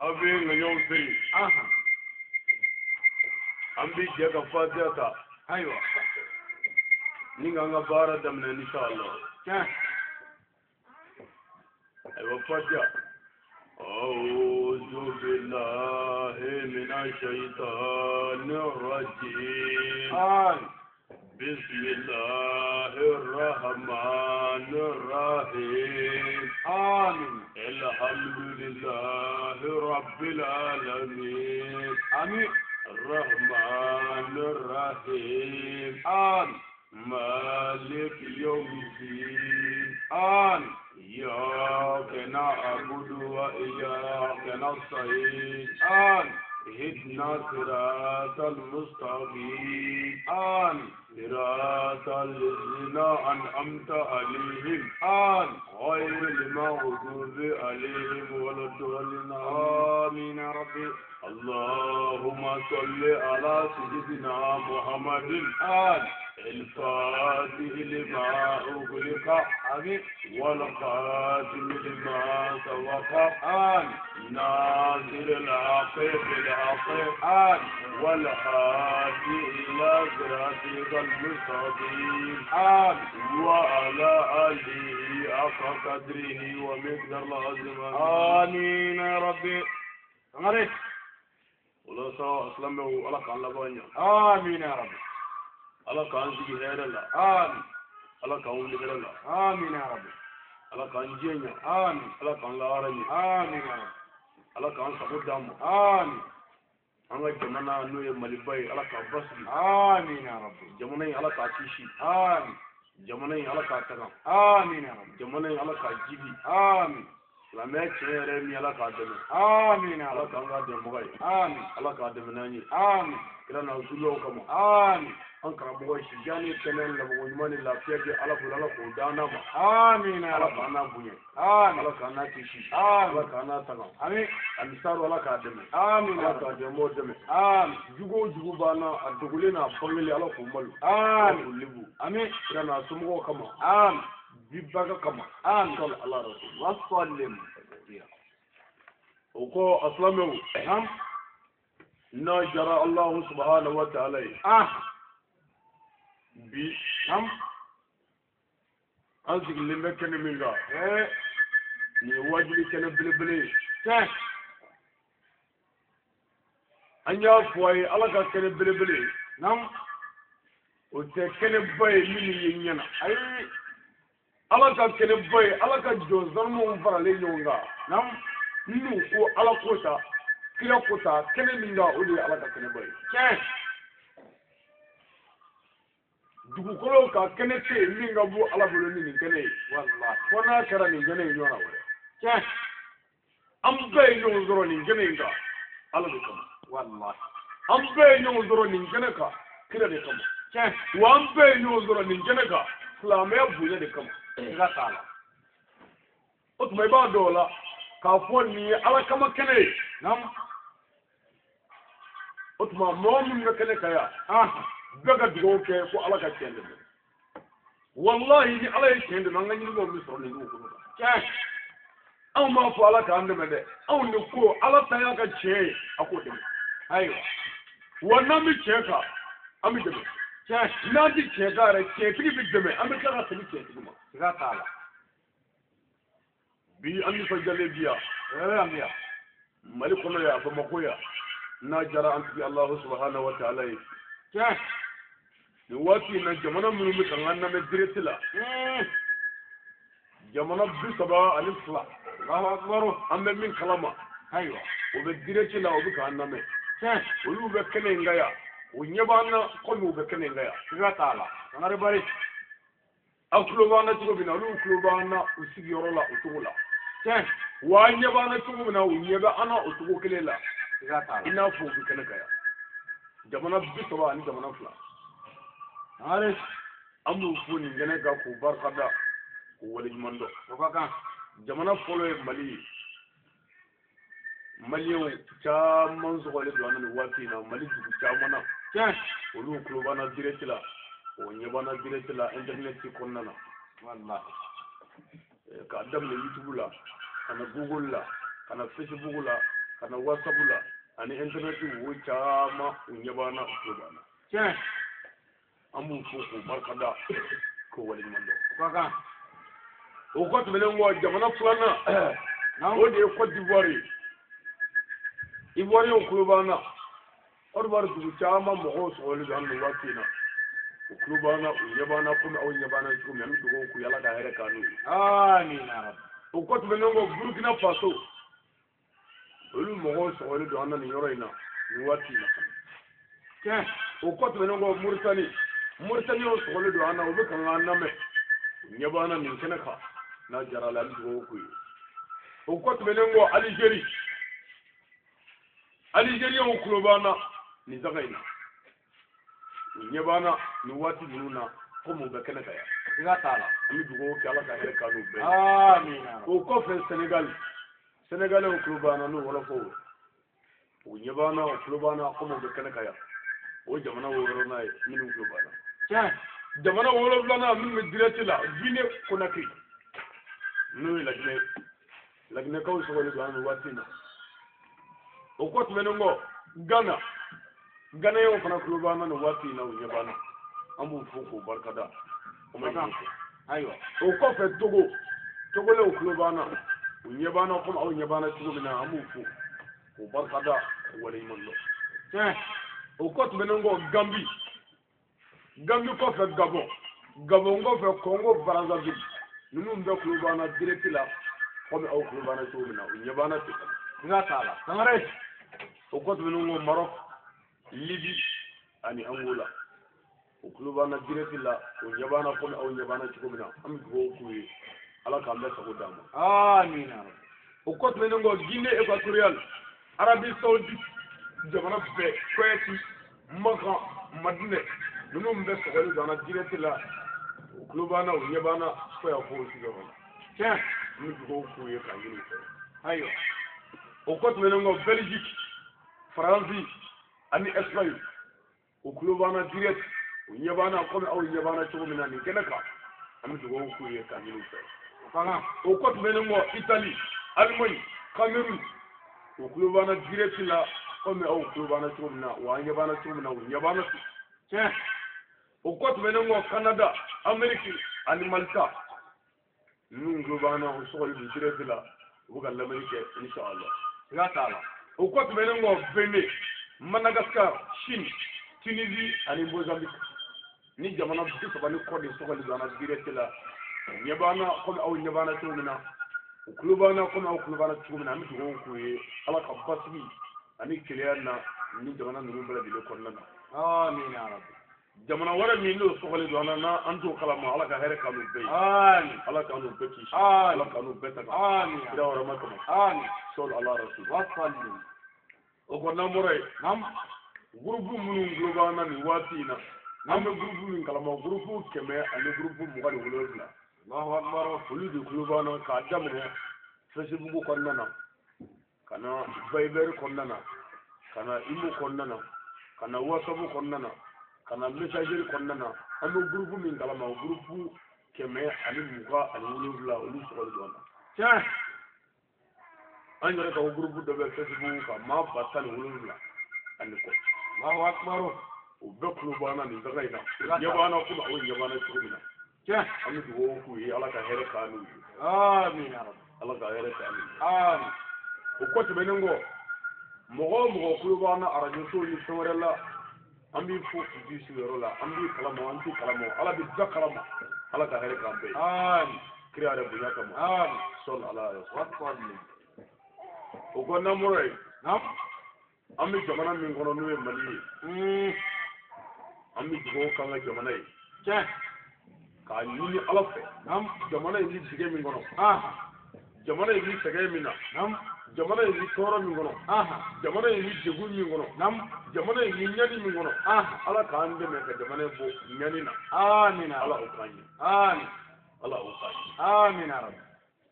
Aw bɛ ŋaɲɔw siri. An bɛ jɛ ka fatiya ta. Ayiwa. Ni k'an ka baara daminɛ inshallah. Tiɲɛ. Ayiwa fatiya. أعوذ بالله من الشيطان الرجيم. آمين. بسم الله الرحمن الرحيم. آمين. الحمد لله رب العالمين. آمين. الرحمن الرحيم. آمين. مالك يوم الدين. آمين. إياك نعبد وإياك نستعين. آمين. اهدنا صراط المستقيم. آمين. صراط الذين أنعمت عليهم. آمين. غير المغضوب عليهم ولا الضالين. آمين يا ربي. اللهم صل على سيدنا محمد. آمين. الفاتح لما أغلق. آمين. والخاتم لما سبق. آمين. ناصر الحق بالحق. آمين. والهادي إلى صراطك المستقيم. آمين. وعلى آله حق قدره ومقدار العظيم. آمين يا ربي. Sangare. O la sa silamɛw, Ala k'an laban ɲɛ. آمين يا ربي. Ala k'an sigi hɛrɛ la. آمين. Ala k'an wuli hɛrɛ la. آمين يا ربي. Ala k'an diɲɛ ɲɛ. آمين. Ala k'an lahara ɲɛ. آمين يا ربي. Ala k'an sago d'an ma. آمين. An ka jamana n'o ye Maliba ye, Ala k'a basigi. آمين يا ربي. Jamana in, Ala k'a kisi. آمين. Jamana in, Ala k'a taga. آمين يا ربي. Jamana in, Ala k'a jibi. آمين. Silamɛya tiɲɛ yɛrɛ ye min ye, Ala k'a dɛmɛ. آمين يا Ala ربي. k'an k'a dɛmɛbaga ye. آمين. Ala k'a dɛmɛ n'an ye. آمين. Kira n'a sulaw kama. آمين. An karamɔgɔ sijan ni kɛnɛ labugu ɲuman ni lafiya di Ala bolo, Ala k'o d'an n'a ma. آمين يا Ala ربي. k'an n'a bonya. آمين. Ala k'an n'a kisi. Ala آمين. k'an n'a tanga. آمين. Anisaru, Ala k'a dɛmɛ. آمين يا Ala k'a ربي. dɛmɛw dɛmɛ. آمين. Jugu o jugu b'an na, a dogolen n'a bangelen, Ala k'o malo. Ala آمين. k'o lebu. آمين. Kira n'a somɔgɔw kama. آمين. Bi baga kama. آمين. Sɔli ala rasul. وسلم. O kɔ, a silamɛw, نعم. n'a jara Alahu subahanahu wa ta'ala ye. آه. Bi نعم. an sigilen bɛ kɛnɛ min kan, إيه. nin ye wajuli kɛnɛ belebele ye. Tiɲɛ. An y'a fɔ a ye, Ala ka kɛnɛ belebele, نعم. o tɛ kɛnɛba ye minnu ye ɲɛna. أي. Ala ka kɛnɛba ye Ala ka jɔn sanumanw faralen ɲɔgɔn kan, نعم. minnu ko Ala ko ta, kira ko ta, kɛnɛ min kan, o de ye Ala ka kɛnɛba ye. Tiɲɛ. Dugukolo kan, kɛnɛ tɛ yen min ka bɔ Ala bolo ni nin kɛnɛ ye, والله. fo n'a kɛra nin kɛnɛ in ɲɔgɔnna wɛrɛ. Tiɲɛ. An bɛɛ ye ɲɔgɔn sɔrɔ nin kɛnɛ in kan Ala de kama. والله. An bɛɛ ye ɲɔgɔn sɔrɔ nin kɛnɛ kan kira de kama. Tiɲɛ. Wa an bɛɛ ye ɲɔgɔn sɔrɔ nin kɛnɛ kan silamɛya bonya de kama. Siga t'a la. O tuma, i b'a dɔn o la k'a fɔ nin ye Ala kama kɛnɛ ye. نعم. O tuma, mɔgɔ minnu bɛ kɛnɛ kan yan, آه. bɛɛ ka dugawu kɛ ko Ala ka tiɲɛ dɛmɛ. Walahi, ni Ala ye tiɲɛ dɛmɛ, an ka ɲinikaw bɛ sɔrɔ nin dugukolo kan. Tiɲɛ. Anw m'a fɔ Ala k'an dɛmɛ dɛ, anw de ko Ala ta y'a ka tiɲɛ ye, a k'o dɛmɛ. أيوة. Wa n'an bɛ tiɲɛ kan, an bɛ dɛmɛ. Tiɲɛ. N'an tɛ tiɲɛ kan yɛrɛ, tiɲɛtigi bɛ dɛmɛ, an bɛ tila ka segin tiɲɛtigi ma. Siga t'a la. Bi an nisɔndiyalen bi yan. إيه أنبياء. Mali kɔnɔ yan, Bamakɔ yan, n'a jara an tigi Alahu subahanahu wa ta'ala ye. Tiɲɛ. Nin waati in na, jamana minnu bɛ ka n lamɛn direct la, jamana 32, الله أكبر. an bɛ min kalama, أيوة. o bɛ direct la, o bɛ k'an lamɛn. Tiɲɛ. Olu bɛ kɛnɛ in kan yan, o ɲɛ b'an na komi u bɛ kɛnɛ in kan yan. Siga t'a la. Sangare bari. Aw tulo b'an na cogo min na, olu tulo b'an na u sigiyɔrɔ la o cogo la. Tiɲɛ. Wa an ɲɛ b'an na cogo min na, u ɲɛ bɛ an na o cogo kelen la, Siga t'a i la. n'a fɔ u bɛ kɛnɛ kan yan. Jamana 30 ani jamana 2. Sangare. An b'u fo nin kɛnɛ kan k'u barikada, k'u waleɲuman dɔn. O ka kan. Jamana fɔlɔ ye Mali ye. Maliyɛnw caman sɔgɔlen don an na nin waati in na Mali dugu caman na. Tiɲɛ. Olu tulo b'an na direct la, o ɲɛ b'an na direct la internet kɔnɔna na. والله. K'a daminɛ YouTube la, ka na Google la, ka na Facebook la. ka na WhatsApp la ani internet wo caman u ɲɛ b'an na u tulo b'an na. Tiɲɛ. An b'u fo k'u barikada k'u waleɲuman dɔn. O ka kan. O kɔ tɛmɛnen kɔ, jamana filanan, o de ye Côte d'Ivoire ye. Ivoiriyɛnw tulo b'an na. Côte d'Ivoire dugu caman mɔgɔw sɔgɔlen don an nin waati in na. U tulo b'an na, u ɲɛ b'an na komi aw ɲɛ b'an na cogo min. An bɛ dugawu k'u ye, Ala ka hɛrɛ k'an n'u ye. Amina ya Rabbi. O kɔ tɛmɛnen kɔ, Burukina Faso, olu mɔgɔw sɔgɔlen don an na nin yɔrɔ in na nin waati in na. Tiɲɛ. O kɔ tɛmɛnen kɔ, Moritani, Moritaniyaw sɔgɔlen don an na, u bɛ kan k'an lamɛn, u ɲɛ b'an na nin kɛnɛ kan. N'a diyara la, an bɛ dugawu k'u ye. O kɔ tɛmɛnen kɔ, Alizeri, Alizeriyaw tulo b'an na nin saga in na, u ɲɛ b'an na nin waati ninnu na komi u bɛ kɛnɛ kan yan. Siga t'a la. An bɛ dugawu kɛ, Ala ka hɛrɛ k'an n'u bɛɛ ye. Amina ya Rabbi. O kɔfɛ, Senegali, Senegalɛw tulo b'an na n'u wɔlɔfɔw, u ɲɛ b'an na, u tulo b'an na komi u bɛ kɛnɛ kan yan. O jamana wɔɔrɔnan ye minnu tulo b'an na. Tiɲɛ. Jamana wolonfilanan minnu bɛ direct la, Guinée Conakry, n'o ye Laginɛ ye, Laginɛkaw sɔgɔlen don an nin waati in na. O kɔ tɛmɛnen kɔ, Ghana, Ghanayɛnw fana tulo b'an na nin waati in na, u ɲɛ b'an na, an b'u fo k'u barikada. O ma ɲini fɛ. Ayiwa. O kɔfɛ, Togo, Togolɛw tulo b'an na, u ɲɛ b'an na komi aw ɲɛ b'an na cogo min na, an b'u fo k'u barikada k'u waleɲuman dɔn. Tiɲɛ. O kɔ tɛmɛnen kɔ, Gambi, Gambi kɔfɛ Gabon, Gabon kɔfɛ Congo Brazzaville, ninnu bɛɛ tulo b'an na direct la komi aw tulo b'an na cogo min na, u ɲɛ b'an na ten. Siga t'a la. Sangare. O kɔ tɛmɛnen kɔ, Maroc, Libye ani Angola, u tulo b'an na direct la, u ɲɛ b'an na komi aw ɲɛ b'an na cogo min na. An bɛ dugawu k'u ye, Ala k'an bɛɛ sago d'an ma. Amina ya Rabbi. O kɔ tɛmɛnen kɔ, Guinée équatoriale, Arabie saoudite jamana bɛɛ, Koyɛti, Makan, Madinɛ, ninnu bɛɛ sɔgɔlen don an na direct la, u tulo b'an na, u ɲɛ b'an na fo yan fo u sigiyɔrɔ la. Tiɲɛ. An bɛ dugawu k'u ye k'a ɲini u fɛ. Ayiwa. O kɔ tɛmɛnen kɔ, Belgique, Faransi ani Espagne, u tulo b'an na direct, u ɲɛ b'an na komi aw ɲɛ b'an na cogo min na nin kɛnɛ kan. An bɛ dugawu k'u ye k'a ɲini u fɛ. O ka kan. O kɔ tɛmɛnen kɔ, Italie, Allemagne, Cameroun, u tulo b'an na direct la komi aw tulo b'an na cogo min na, wa an ɲɛ b'an na cogo min na, u ɲɛ b'an na ten. Tiɲɛ. O kɔ tɛmɛnen kɔ, Canada, Amérique ani Malta, ninnu tulo b'an na, u sɔgɔlen don direct la, u bɛ ka lamɛnni kɛ inshallah. Siga t'a la. O kɔ tɛmɛnen kɔ, Benin, Madagascar, Chine, Tunisie ani Mozambique, ni jamana 30 ni kɔ de sɔgɔlen don an na direct la, u ɲɛ b'an na komi aw ɲɛ b'an na cogo min na, u tulo b'an na komi aw tulo b'an na cogo min na. An bɛ dugawu k'u ye, Ala ka basigi ani keleya na ni jamana ninnu bɛɛ lajɛlen kɔnɔna na. Amina ya Rabbi. Jamana wɛrɛ min n'o sɔgɔlen don an na n'an t'o kalama, Ala ka hɛrɛ k'an n'u bɛɛ ye. Amin. Ala k'an n'u bɛɛ kisi. Amin. Ala k'an n'u bɛɛ taga. Amin. Kira wɛrɛ kama. Amin. Sɔli ala rasul. Wasallim. O kɔ, n'an bɔra yen, Nam. gurupu minnu tulo b'an na nin waati in na, an bɛ gurupu min kalama, gurupu 127. Allahu akbar. Olu de tulo b'an na k'a daminɛ Facebook kɔnɔna na, ka na Viber kɔnɔna na, ka na Imo kɔnɔna na, ka na WhatsApp kɔnɔna na, ka na messagerie kɔnɔna na. An bɛ gurupu min kalama, gurupu 127, olu sɔgɔli don an na. Tiɲɛ. An yɛrɛ ka gurupu dɔ bɛ Facebook kan, maa 17,000 ani kɔ. Allahu akbar. U bɛɛ tulo b'an na nin daga in na, u ɲɛ b'an na komi aw ɲɛ b'an na cogo min na. Tiɲɛ. An bɛ dugawu k'u ye, Ala ka hɛrɛ k'an n'u ye. Amin ya Rabbi. Ala ka hɛrɛ k'an n'u ye. Amin. O kɔ tɛmɛnen kɔ, mɔgɔ o mɔgɔ tulo b'an na arajo so ni fɛn wɛrɛ la, an b'i fo k'i k'i sigiyɔrɔ la. An b'i kalama, an t'u kalama, Ala bɛ bɛɛ kalama. Ala ka hɛrɛ k'an bɛɛ ye. Amin. Kira yɛrɛ bonya kama. Amin. Sɔli ala yɛrɛ. Wasallim. O kɔ, n'an bɔra yen, Nam. an bɛ jamana min kɔnɔ n'o ye Mali ye, an bɛ dugawu k'an ka jamana ye Tiɲɛ. k'a ɲini Ala fɛ. Nam. Jamana in bɛ dingɛ min kɔnɔ, Aha. jamana in bɛ sɛgɛn min na, Nam. jamana in bɛ tɔɔrɔ min kɔnɔ, Aha. jamana in bɛ degun min kɔnɔ, Nam. jamana in bɛ ɲani min kɔnɔ, Aha. Ala k'an dɛmɛ ka jamana in bɔ ɲani na. Amin ya Ala Rabbi. o k'an ye. Amin. Ala o k'an ye. Amin ya Rabbi.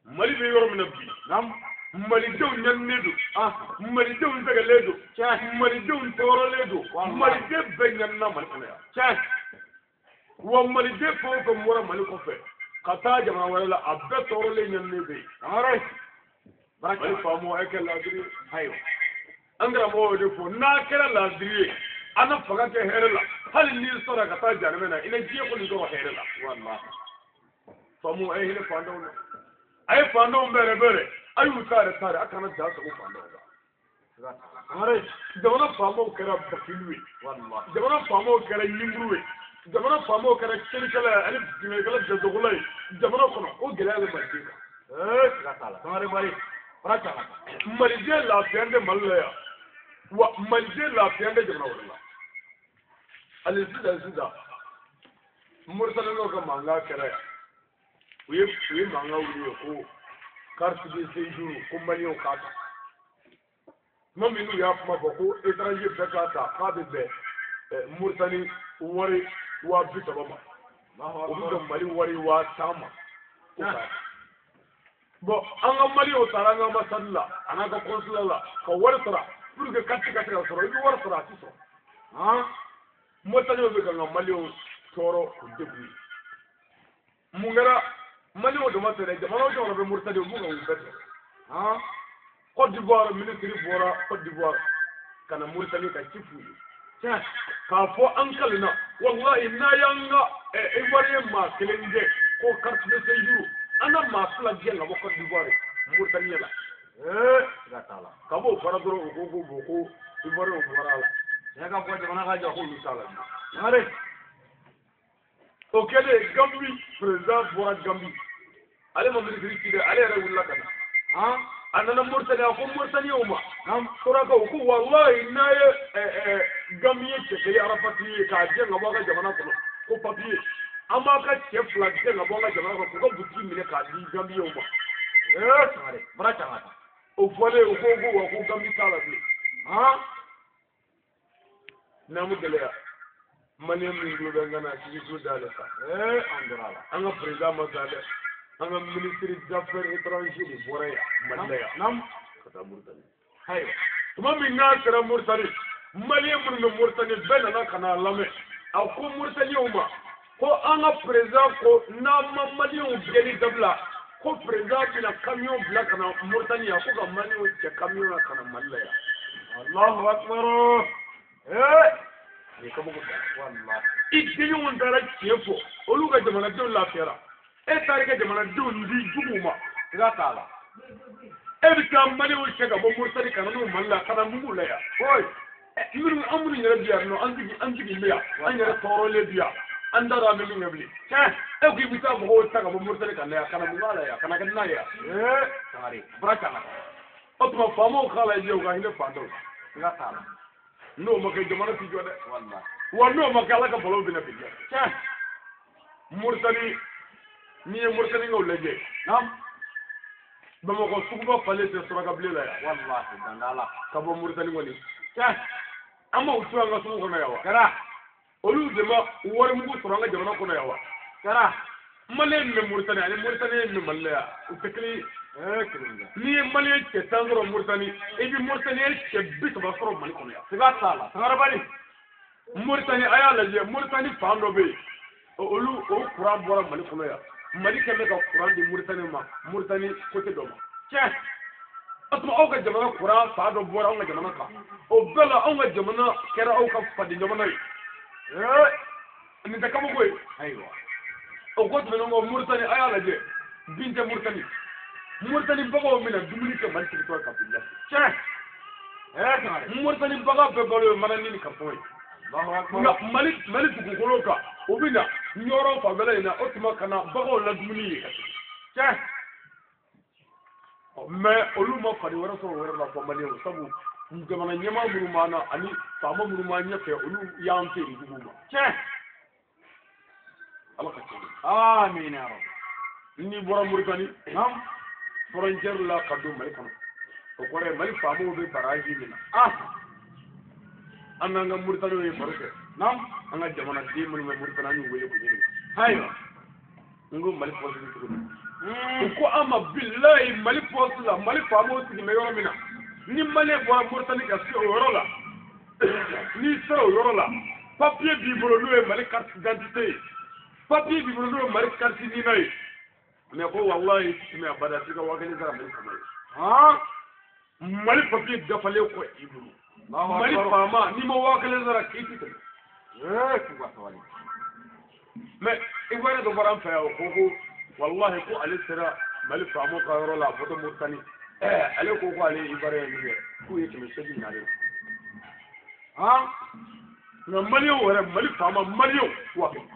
Mali bɛ yɔrɔ min na bi, Nam. Malidenw ɲaninen don, Aha. Malidenw sɛgɛnlen don, Tiɲɛ. Malidenw tɔɔrɔlen don. Walahi. Maliden bɛɛ ɲanina Mali kɔnɔ yan. Tiɲɛ. Wa maliden fɛn o fɛn bɔra Mali kɔfɛ ka taa jamana wɛrɛ la, a bɛɛ tɔɔrɔlen ɲaninen bɛ yen. Sangare. Mali Baraka. faamaw, a ye kɛ laadiri. Ayiwa. An karamɔgɔ y'o de fɔ n'a kɛra laadiri ye an na fanga kɛ hɛrɛ la hali n'i sɔrɔ ka taa janɛmɛ na i na diɲɛ kɔni sɔrɔ hɛrɛ la. Wallahi. Faamu a ye hinɛ fantanw na a ye fantanw bɛrɛ bɛrɛ a y'u ta yɛrɛ ta a kana dan sago fantanw kan. Siga t'a la. Sangare. Jamana faamaw kɛra bakilu ye. Wallahi. Jamana faamaw kɛra ɲinburu ye. Jamana faamaw kɛra cɛnnikɛla ye ani binkannikɛla jazogola ye jamana kɔnɔ o gɛlɛya bɛ maliden kan. Siga t'a la. Sangare bari. Fara cɛ ka taa. Maliden lafiya tɛ Mali la yan wa maliden lafiya tɛ jamana wɛrɛ la. Hali sisan sisan Moritanikaw ka mankan kɛra yan u ye mankan wuli ye ko carte de séjour ko maliyɛnw k'a ta. Tuma min n'u y'a kuma fɔ ko étranger bɛɛ k'a ta k'a bɛ bɛn Moritani wari 30,000 ma. Allahu O bɛ akbar. bɛn Mali wari 10,000 ma. Ko k'a ta. Bon an ka maliyɛnw taara an ka ambassade la a n'an ka consulat la ka wari sara pour que carte ka se ka sɔrɔ i bɛ wari sara a ti sɔrɔ. Han. Mauritaniens bɛ ka n ka maliyɛnw tɔɔrɔ k'u degun ye. Mun kɛra maliyɛnw dama tɛ dɛ jamana o jamana bɛ Mauritanie u b'u ka u bɛɛ tɔɔrɔ. Han. Côte d'Ivoire ministre bɔra Côte d'Ivoire ka na Mauritanie ka ci f'u ye. Tiɲɛ. K'a fɔ an kalenna walahi n'a y'an ka Ivoirien maa kelen gɛn ko carte de séjour an na maa fila gɛn ka bɔ Côte d'Ivoire Mauritanie la. Siga t'a la. Ka b'o fara dɔrɔn u ko ko bon ko Ivoirien bɔra a la. Tiɲɛ ka fɔ jamana ka jɔ. K'olu t'a la bilen. Sangare. O kɛlen Gambie président bɔra Gambie ale ma ministre ci dɛ ale yɛrɛ wulila ka na. Han. A nana Mauritanie a ko Mauritaniens ma. Naam. Surakaw ko walahi n'a ye Gambie cɛ kelen rapatrier k'a gɛn ka bɔ a ka jamana kɔnɔ ko papier an b'a ka cɛ fila gɛn ka bɔ an ka jamana kɔnɔ k'u ka butigi minɛ k'a di Gambiens ma. Sangare. Fara cɛ ka taa. O fɔlen u ko ko wa ko Gambie t'a la bilen. Han. N'an bɛ gɛlɛya maliyɛn min tulo bɛ n kan na k'i tulo dayɛlɛ sa. An dɔrɔn a la. An ka président ma sa dɛ an ka ministre d'affaires étrangères de bɔra yan Mali la yan. Naam. Ka taa Mauritanie. Ayiwa. Tuma min n'a sera Mauritanie maliyɛn minnu bɛ Mauritanie bɛɛ nana ka n'a lamɛn a ko Mauritaniens ma ko an ka président ko n'an ma maliyɛnw gɛnni dabila ko président bɛna camion bila ka na Mauritanie yan ko ka maliyɛnw cɛ camion na ka na Mali la yan. Allahu akbar. Nin ye kabako dan ye. Wallahi. I denɲɔgɔn taara tiɲɛ fɔ olu ka jamanadenw lafiyara e taara i ka jamanadenw di juguw ma. Siga t'a la. E bɛ taa maliyɛnw cɛ ka bɔ Mauritanie ka na n'u Mali la ka na mun k'u la yan. Foyi. Minnu an minnu yɛrɛ bi yan nɔ an sigi bɛ yan an yɛrɛ tɔɔrɔlen bi yan an t'a dɔn an bɛ min kɛ bilen. Tiɲɛ. E ko i bɛ taa mɔgɔw ta ka bɔ Mauritanie ka na yan ka na mun k'a la yan ka na kɛ nan ye yan. Sangare. Fara cɛ ka taa. O tuma faamaw k'a lajɛ u ka hinɛ fantanw la. Siga t'a la. N'o ma kɛ jamana ti jɔ dɛ. Wallahi. Wa n'o ma kɛ Ala ka balawu bɛna bin dɛ. Tiɲɛ. Mauritanie n'i ye Mauritanienkaw lajɛ. Naam. Bamakɔ suguba falen tɛ surakabilen la yan. Wallahi danda la. Ka bɔ Mauritanie kɔni. Tiɲɛ. An m'o to an ka sugu kɔnɔ yan wa. Kɛra. Olu de ma warimugu sɔrɔ an ka jamana kɔnɔ yan wa. Kɛra. Maliyɛn min bɛ Mauritanie ani Mauritanie min bɛ Mali la yan u tɛ kelen ye. Kelen tɛ. N'i ye maliyɛn cɛ 10 sɔrɔ Mauritanie i bɛ Mauritanie cɛ 30 sɔrɔ Mali kɔnɔ yan. Siga t'a la. Sangare bari. Mauritanie a y'a lajɛ Mauritanie fan dɔ bɛ yen olu o courant bɔra Mali kɔnɔ yan Mali kɛlen bɛ ka courant di Mauritanie ma Mauritanie côté dɔ ma. Tiɲɛ. O tuma aw ka jamana courant fan dɔ bɔra anw ka jamana kan o bɛɛ la anw ka jamana kɛra aw ka faden jamana ye. Nin tɛ kabako ye. Ayiwa. O ko tɛmɛnen kɔ Mauritanie a y'a lajɛ bin tɛ Mauritanie Mauritanie baganw bɛna dumuni kɛ Mali territoire kan bilahi. Tiɲɛ. Sangare. Mauritanie bagan bɛɛ balo ye manani ni carton ye. Allahu akbar. Nka Mali dugukolo kan u bɛ na Ɲɔrɔ fanfɛla in na o tuma ka na baganw la dumuni ye ka segin. Tiɲɛ. Mais olu ma fari wɛrɛ sɔrɔ o yɔrɔ la fɔ maliyɛnw sabu jamana ɲɛmaa minnu b'an na ani faama minnu b'an ɲɛfɛ olu y'an feere juguw ma. Tiɲɛ. Ala ka tiɲɛ. Amiina ya Rabbi. N'i bɔra Mauritanie. Naam. Frontière la ka don Mali kɔnɔ o kɔrɔ ye Mali faamaw bɛ baraji min na. An n'an ka Mauritaniens ye baro kɛ. Naam. An ka jamanaden minnu bɛ Mauritanie an y'u wele k'u ɲininka. Ayiwa. N ko Mali poste bɛ cogo di? U ko an ma bilayi Mali poste la Mali faamaw sigilen bɛ yɔrɔ min na ni maliyɛn bɔra Mauritanie ka se o yɔrɔ la n'i sera o yɔrɔ la papier b'i bolo n'o ye Mali carte d'identité ye papier b'i bolo n'o ye Mali carte NINA ye mais ko walayi i tɛ tɛmɛ abada f'i ka 5000 sara Mali faama ye. Han. Mali papier dafalen kɔ i bolo. Mali faama n'i ma 5000 sara k'i ti tɛmɛ. K'u ka sabali. Mais Ivoirien dɔ bɔra an fɛ yan, o ko ko walahi ko ale sera Mali faamaw ka yɔrɔ la a bɔtɔ Moritani. Ale ko ko ale ye Ivoirien ye min kɛ, k'u ye 800 minɛ ale la. Han? Nka maliyɛnw yɛrɛ, Mali faama maliyɛnw 5000.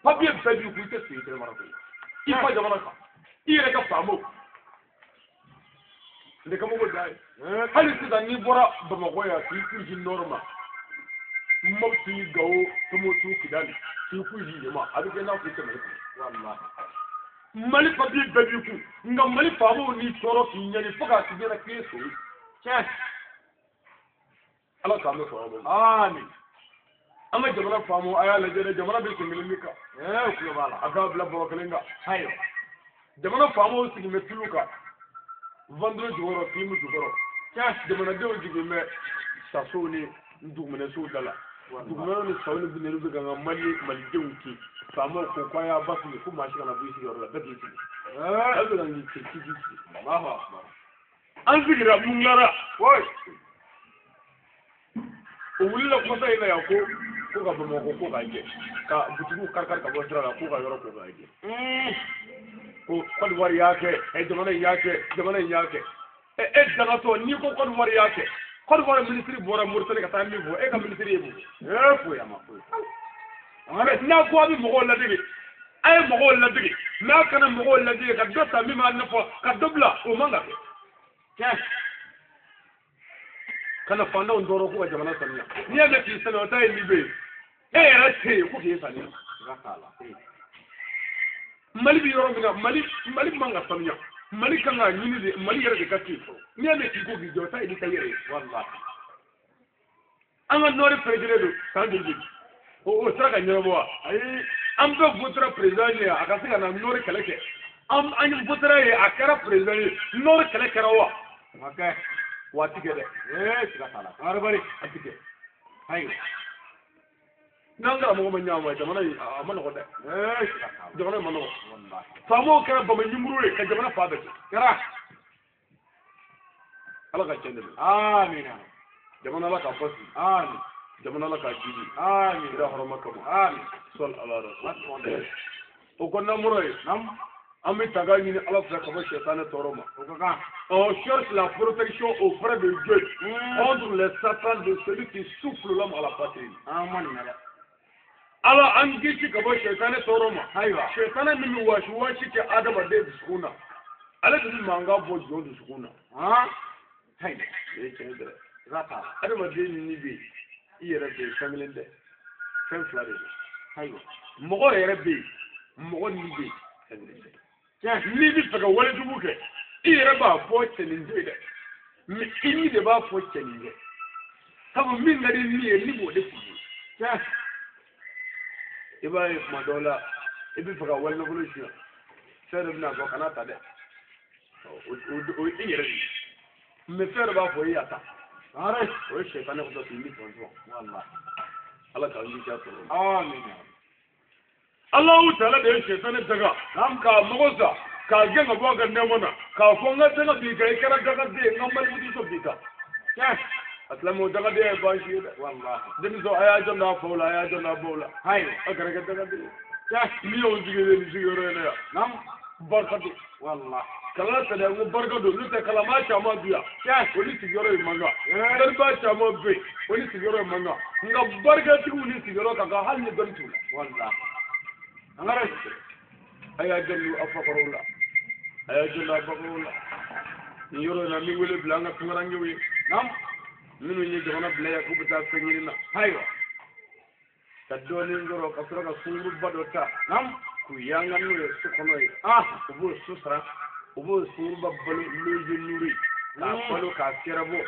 Papier bɛɛ b'i kun, i tɛ segin i tɛ mara koyi. I fa jamana kan, i yɛrɛ ka faamaw. Nin kabako da ye. Hali sisan n'i bɔra Bamakɔ yan k'i kun nord ma, Mopti, Gao, Tombouctou, Kidali, k'i kun yen ma, a bɛ kɛ i n'a fɔ i tɛ Mali kɔnɔ. Walahi. Mali papier bɛɛ b'i kun, nka Mali faamaw n'i tɔɔrɔ k'i ɲani fo k'a k'i ɲɛna k'i ye so ye. Tiɲɛ. Ala k'an bɛ sɔrɔ ma. Amin. An ka jamana faamaw, a y'a lajɛ dɛ, jamana bɛ sen kelen min kan. Tulo b'a la. A k'a bila bɔrɔ kelen kan. Ayiwa. Jamana faamaw sigilen bɛ tulu kan, ventilo jukɔrɔ, clim jukɔrɔ. Tiɲɛ. Jamanadenw sigilen bɛ sasow ni duguminɛsow da la. Duguminɛw ni saw ni binɛniw bɛ ka n ka malidenw kin. Faamaw ko k'a y'a basigi ko maa si kana bɔ i sigiyɔrɔ la, bɛɛ k'i sigi. A bɛ ka k'i sigi, k'i sigi. Allahu akbar. An sigira mun tilara. Woyi. O wulila kɔsa in na yan ko ko ka Bamakɔ ko k'a jɛ, ka butigiw kari-kari ka bɔ sira la, k'u ka yɔrɔ ko k'a jɛ. Ko Côte d'Ivoire y'a kɛ, jamana in y'a kɛ, jamana in y'a kɛ. E dangatɔ, n'i ko Côte d'Ivoire y'a kɛ, Côte d'Ivoire minisiri bɔra Mauritanie ka taa min fɔ, e ka minisiri ye mun fɔ? Foyi a ma foyi. Mais n'a ko a bɛ mɔgɔw ladege, a ye mɔgɔw ladege, mais a kana mɔgɔw ladege ka dɔ ta min b'a nafa, ka dɔ bila, o man ka kɛ. Tiɲɛ. Kana fantanw tɔɔrɔ k'u ka jamana sanuya. N'i y'a mɛn k'i sanuya, o ta ye min bɛ yen. E yɛrɛ tɛ yen ko k'e sanuya. Siga t'a la. Mali bɛ yɔrɔ min na, Mali man ka sanuya. Mali kan ka ɲini de, Mali yɛrɛ de ka kɛ fɔlɔ. N'i y'a mɛn k'i ko k'i jɔ, o ta ye n'i ta yɛrɛ ye. Walahi. An ka nɔɔri président don san joli joli. O sera ka ɲɛnabɔ wa? Ayi. An bɛɛ votera président ye, a ka se ka na nɔɔri kɛlɛ kɛ. An votera ye, a kɛra président ye, nɔɔri kɛlɛ kɛra wa? O ma kɛ. Wa a ti kɛ dɛ. Siga t'a la. Sangare Bari. A ti kɛ. Ayiwa. N'an karamɔgɔ ma ɲa ma, jamana in a ma nɔgɔn dɛ. Siga t'a la. Jamana in ma nɔgɔn. Walahi. Faamaw kɛra bama ɲumburu ye ka jamana fa bɛɛ kɛ. Kɛra. Ala ka tiɲɛ dɛmɛ. Amina. Jamana Ala k'a basigi. Amin. Jamana Ala k'a jidi. Amin. Kira hɔrɔma kama. Amin. Sɔli ala rasul. O kɔnɔna mɔrɔ ye. Nam. An bɛ taga ɲini Ala fɛ ka bɔ sɛtanɛ tɔɔrɔ ma. O ka kan. On cherche la protection auprès de Dieu contre les satans de celui qui souffle l'homme à la poitrine. An ma nin mɛn dɛ. Ala an kisi ka bɔ sɛtanɛ tɔɔrɔ ma. Ayiwa. Sɛtanɛ min bɛ wɔsi wɔsi kɛ adamaden dusukun na, ale de bɛ mankan bɔ jɔn dusukun na. Han? Ayiwa. O ye tiɲɛ dɛ. Siga t'a la. Adamaden ni bɛ yen, i yɛrɛ bɛ yen, fɛn kelen tɛ, fɛn fila de don. Ayiwa. Mɔgɔ yɛrɛ bɛ yen, mɔgɔ ni bɛ yen, fɛn kelen tɛ. Tiɲɛ. N'i bɛ fɛ ka walejugu kɛ, i yɛrɛ b'a fɔ cɛnin tɛ dɛ, mais i ni de b'a fɔ cɛnin tɛ. Sabu min ka di ni ye, ni b'o de f'i ye. Tiɲɛ. I b'a ye tuma dɔw la, i bɛ fɛ ka wali nafolo suɲɛ, fɛn dɔ bɛna fɔ kana ta dɛ, o ye i yɛrɛ de ye. Mais fɛn dɔ b'a fɔ i y'a ta. Sangare. O ye sɛtanɛ kɔsɔ k'i ni tɔn tɔn. Walahi. Ala k'an kisi a tɔɔrɔ ma. Amina. Alahu taala de ye sɛtanɛ daga k'a mago sa, k'a gɛn ka bɔ a ka nɛɛma na, k'a fɔ n ka daga b'i kan, i kɛra dagaden ye, n ka malimuso b'i kan. Tiɲɛ. A silamɛw, dagaden ye baasi ye dɛ. Walahi. Denmisɛnw, a y'a jɔ n'a faw la, a y'a jɔ n'a baw la. Ayiwa. A kana kɛ dagaden ye. Tiɲɛ. N'i y'o sigilen nin sigiyɔrɔ in na yan. Nam. Barika don. Walahi. Kalan sɛnɛ n ko barika don, n'o tɛ kalanbaa caman bi yan. Tiɲɛ. O ni sigiyɔrɔ in man kan. Dɔnnibaa caman bɛ yen, o ni sigiyɔrɔ in man kan. Nka barikatigiw ni sigiyɔrɔ ka kan hali ni dɔnni t'u la. Walahi. Sangare. A y'a jɔ n'u fakɔrɔw la, a y'a jɔ n'a bakɔrɔw la. Nin yɔrɔ in na, n bɛ wele bila an ka tunkarankew ye. Nam. Minnu ye jamana bila yan k'u bɛ taa fɛn ɲini na. Ayiwa. Ka dɔɔnin sɔrɔ ka sɔrɔ ka sunguruba dɔ ta. Nam. K'u yanga n'o ye so kɔnɔ ye. Ah. U b'o so sara, u b'o sunguruba balo loge nourri. K'a balo k'a fɛrɛbɔ.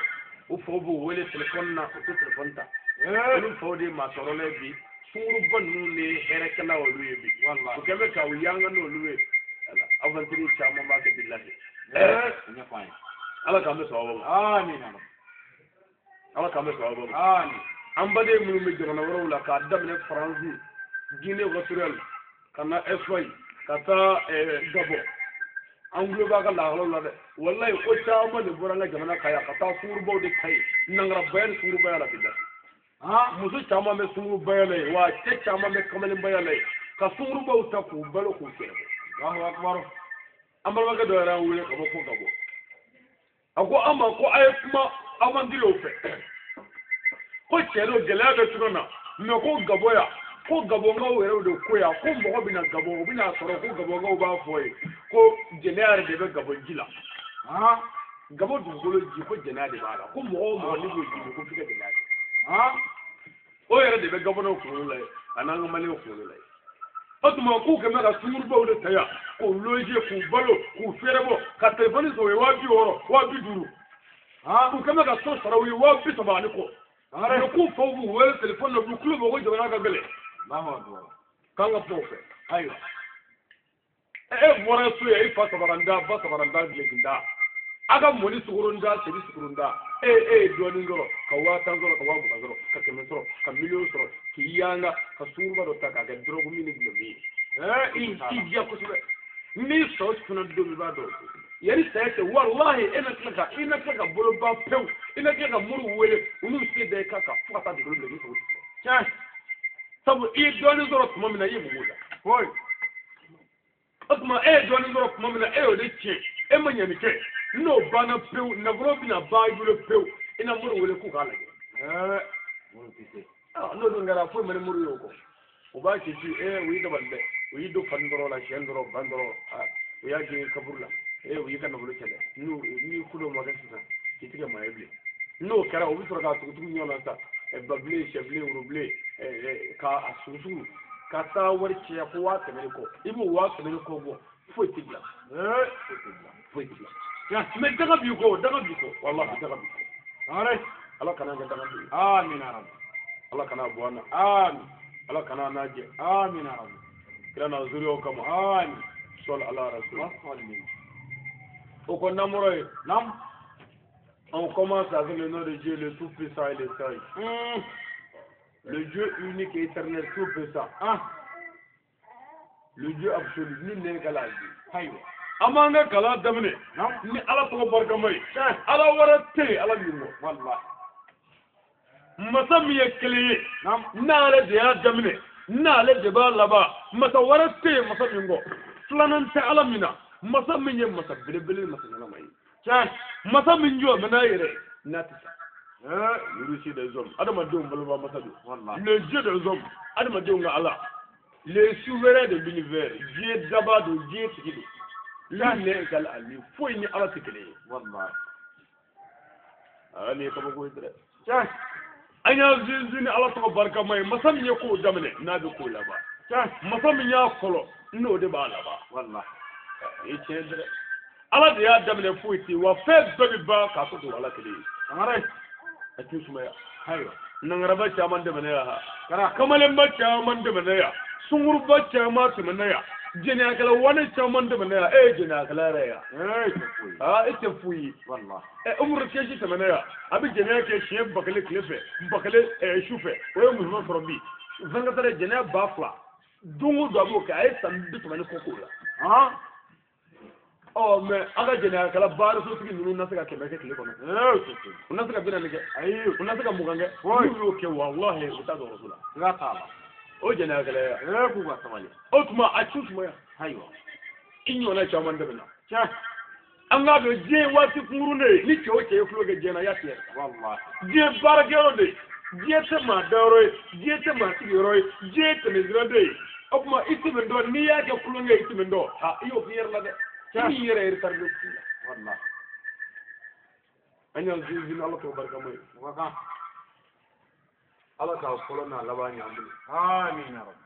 U faw b'u wele telefɔni na, u tɛ telefɔni ta. Olu faw de ye maa tɔɔrɔla ye bi. Sunguruba ninnu de ye hɛrɛkɛla olu ye bi. Walahi. U kɛlen bɛ k'aw yanga n'olu ye. Aventure caman b'a kɛ bilahi. Ɲɛfɔ an ye. Ala k'an bɛ sababu ma. Amina. Ala k'an bɛ sababu ma. Amin. An baden minnu bɛ jamana wɛrɛw la, k'a daminɛ Faransi, Guinée équatoriale, ka na Espagne, ka taa Gabon. An tulo b'a ka lahalaw la dɛ. Walayi ko caman de bɔra an ka jamana kan yan ka taa sungurubaw de ta yen. Nangarabaya ni sungurubaya la bi da. Muso caman bɛ sungurubaya la yen, wa cɛ caman bɛ kamalenbaya la yen. Ka sungurubaw ta k'u balo k'u fɛrɛ bɔ. Allahu akbar. An balimakɛ dɔ yɛrɛ y'an wele ka bɔ fo ka bɔ. A ko an ma ko a ye kuma avantirew fɛ. Ko cɛ don gɛlɛya bɛ tunga na, mɛ ko Gabɔ yan, ko Gabɔnkaw yɛrɛ de ko yan, ko mɔgɔ bɛna Gabɔ, u bɛna sɔrɔ ko Gabɔnkaw b'a fɔ ye ko jɛnɛya yɛrɛ de bɛ Gabɔ ji la. Gabɔ dugukolo ji ko jɛnɛya de b'a la, ko mɔgɔ o mɔgɔ n'i b'o ji min ko f'i ka jɛnɛya kɛ. O yɛrɛ de bɛ Gabɔnɛw kunkolo la yen, a n'an ka Maliyɛnw kunkolo la yen. O tuma k'u kɛn bɛ ka sungurubaw de ta yan k'u loger k'u balo k'u fɛrɛbɔ ka telefɔni sɔrɔ u ye 60,000 50,000. U kɛn bɛ ka so sara u ye 30,000 ani kɔ. Mais k'u faw b'u wele telefɔni na u b'u tulo bɔ ko jamana ka gɛlɛn. Allahu akbar. K'an ka kuma u fɛ. Ayiwa. E bɔra so yan, i fa sabaranda, ba sabaranda, dulokinda. A ka mɔni sukoronda, seri sukoronda. E ye dɔɔnin sɔrɔ, ka 10,000 sɔrɔ, ka 20,000 sɔrɔ, ka 100 sɔrɔ, ka miliyɔn sɔrɔ, k'i yanga, ka sunguruba dɔ ta k'a kɛ dɔrɔgu min ni dulɔ min ye. I diya kosɛbɛ. N'i sɔ sunna don min i b'a dɔn. Yanni saya cɛ, walahi e na tila ka, i na tila ka bolo ban pewu, i na tila ka moriw wele, olu se da i kan kan fo ka taa dugukolo minɛ k'i sago tɛ sɔrɔ. Tiɲɛ. Sabu i ye dɔɔnin sɔrɔ tuma min na, i ye mun k'o la? Foyi. O tuma e ye dɔɔnin sɔrɔ tuma min na, e y'o de tiɲɛ, e ma ɲɛ nin kɛ. N'o banna pewu, nafolo bɛna ban i bolo pewu, i na moriw wele k'u k'a lajɛ. Moriw tɛ se. N'o dun kɛra, foyi ma ni moriw ye o kɔ. U b'a ci ci, u y'i dabali dɛ, u y'i don fani dɔrɔn la, siyɛn dɔrɔn, ban dɔrɔn, u y'a gɛn kaburu la. U y'i ka nafolo cɛ dɛ. N'u, ni ko dɔw ma kɛ sisan, k'i tigɛ maa ye bilen. N'o kɛra, u bɛ sɔrɔ k'a tugu-tugu ɲɔgɔn na sisan. Babilen, sɛbilen, worobilen, k'a sugu-sugu, ka taa wari caya fo 100,000 ni kɔ. I b'o 100,000 ni kɔ bɔ, foyi tɛ dilan. Foyi tɛ dilan. Foyi tɛ dilan. Mais daga b'i kɔ, daga b'i kɔ. Walahi, daga b'i kɔ. Sangare. Ala kana kɛ daga b'i kɔ. Amina rabbi. Ala kana bɔ an na. Amin. Ala kana n'a jɛ. Amina rabbi. Kira n'a zuriyaw kama. Amin. Sɔli ala rasul. Wa sallim. O ko namɔrɔ ye. Nam. On commence avec le nom de Dieu, le Tout-Puissant et le Sage. Le Dieu unique et éternel, Tout-Puissant. Le Dieu absolu, nul n'est égal à lui. Ayiwa. An b'an ka kalan daminɛ. Nam. Ni Ala tɔgɔ barikama ye. Ala wɛrɛ tɛ yen, Ala min kɔ. Walahi. Masa min ye kelen ye. Nam. N'ale de y'a daminɛ, n'ale de b'a laban, masa wɛrɛ tɛ yen masa min kɔ. Filanan tɛ Ala min na. Masa min ye masa belebele, masa ɲɛnama ye. Tiɲɛ. Masa min jɔ mɛ n'a yɛrɛ, n'a tɛ sa. L'huissier des hommes, adamadenw balima masa don. Walahi. Le Dieu des hommes, adamadenw ka Ala. Le souverain de l'univers, diɲɛ daba don, diɲɛ tigi don. Lui n'est égal à lui, foyi ni Ala tɛ kelen ye. Walahi. Nin ye kabako ye dɛ. Tiɲɛ. An y'a sinsin ni Ala tɔgɔ barikama ye. Masa min ye kow daminɛ, n'a bɛ kow laban. Tiɲɛ. Masa min y'a fɔlɔ, n'o de b'a laban. Walahi. O ye tiɲɛ dɛ. Ala de y'a daminɛ foyi tɛ yen, wa fɛn bɛɛ bɛ ban k'a to to Ala kelen ye. Sangare. A t'u sumaya. Ayiwa. Nangaraba caman tɛmɛna yan. Kɛra. Kamalenba caman tɛmɛna yan. Sunguruba caman tɛmɛna yan. Jɛnɛyakɛla wane caman tɛmɛna yan. E ye jɛnɛyakɛla yɛrɛ ye yan. E tɛ foyi ye. E tɛ foyi ye. Walahi. Umaru Kɛsi tɛmɛna yan. A bɛ jɛnɛya kɛ siɲɛ 1000 tile fɛ, 1000 su fɛ. O ye musoman sɔrɔ bi. 24 heures jɛnɛya 2000. Don o don a b'o kɛ. A ye san bi saba ni kɔ k'o la. Ɔ, mais aw ka jɛnɛyakɛla baarasotigi ninnu na se ka 100 kɛ tile kɔnɔ. O tɛ foyi. U na se ka 40 kɛ. Ayi. U na se ka 20 kɛ. Foyi. N'u y'o kɛ, walahi, u bɛ taa dɔgɔtɔrɔso la. Siga t'a la. O jɛnɛyakɛla ya. K'u ka sabali. O tuma a ci sumaya. Ayiwa. I ɲɔgɔnna caman tɛmɛna. Tiɲɛ. An k'a dɔn diɲɛ waati kunkurun de ye. Ni cɛ o cɛ ye tulo kɛ diɲɛ na, i y'a tigɛ. Walahi. Diɲɛ baarakɛyɔrɔ de ye. Diɲɛ tɛ maa dayɔrɔ ye. Diɲɛ tɛ maa sigiyɔrɔ ye. Diɲɛ ye tɛmɛsira de ye. O tuma i tɛmɛntɔ, n'i y'a kɛ tulonkɛ ye, i tɛmɛntɔ, i y'o k'i yɛrɛ la dɛ. I y'i yɛrɛ retardé fu la. Walahi. An y'an sinsin Ala tɔgɔ barikama ye. O ka kan. Ala k'a fɔlɔ n'a laban ɲ'an bolo. Amina rabbi.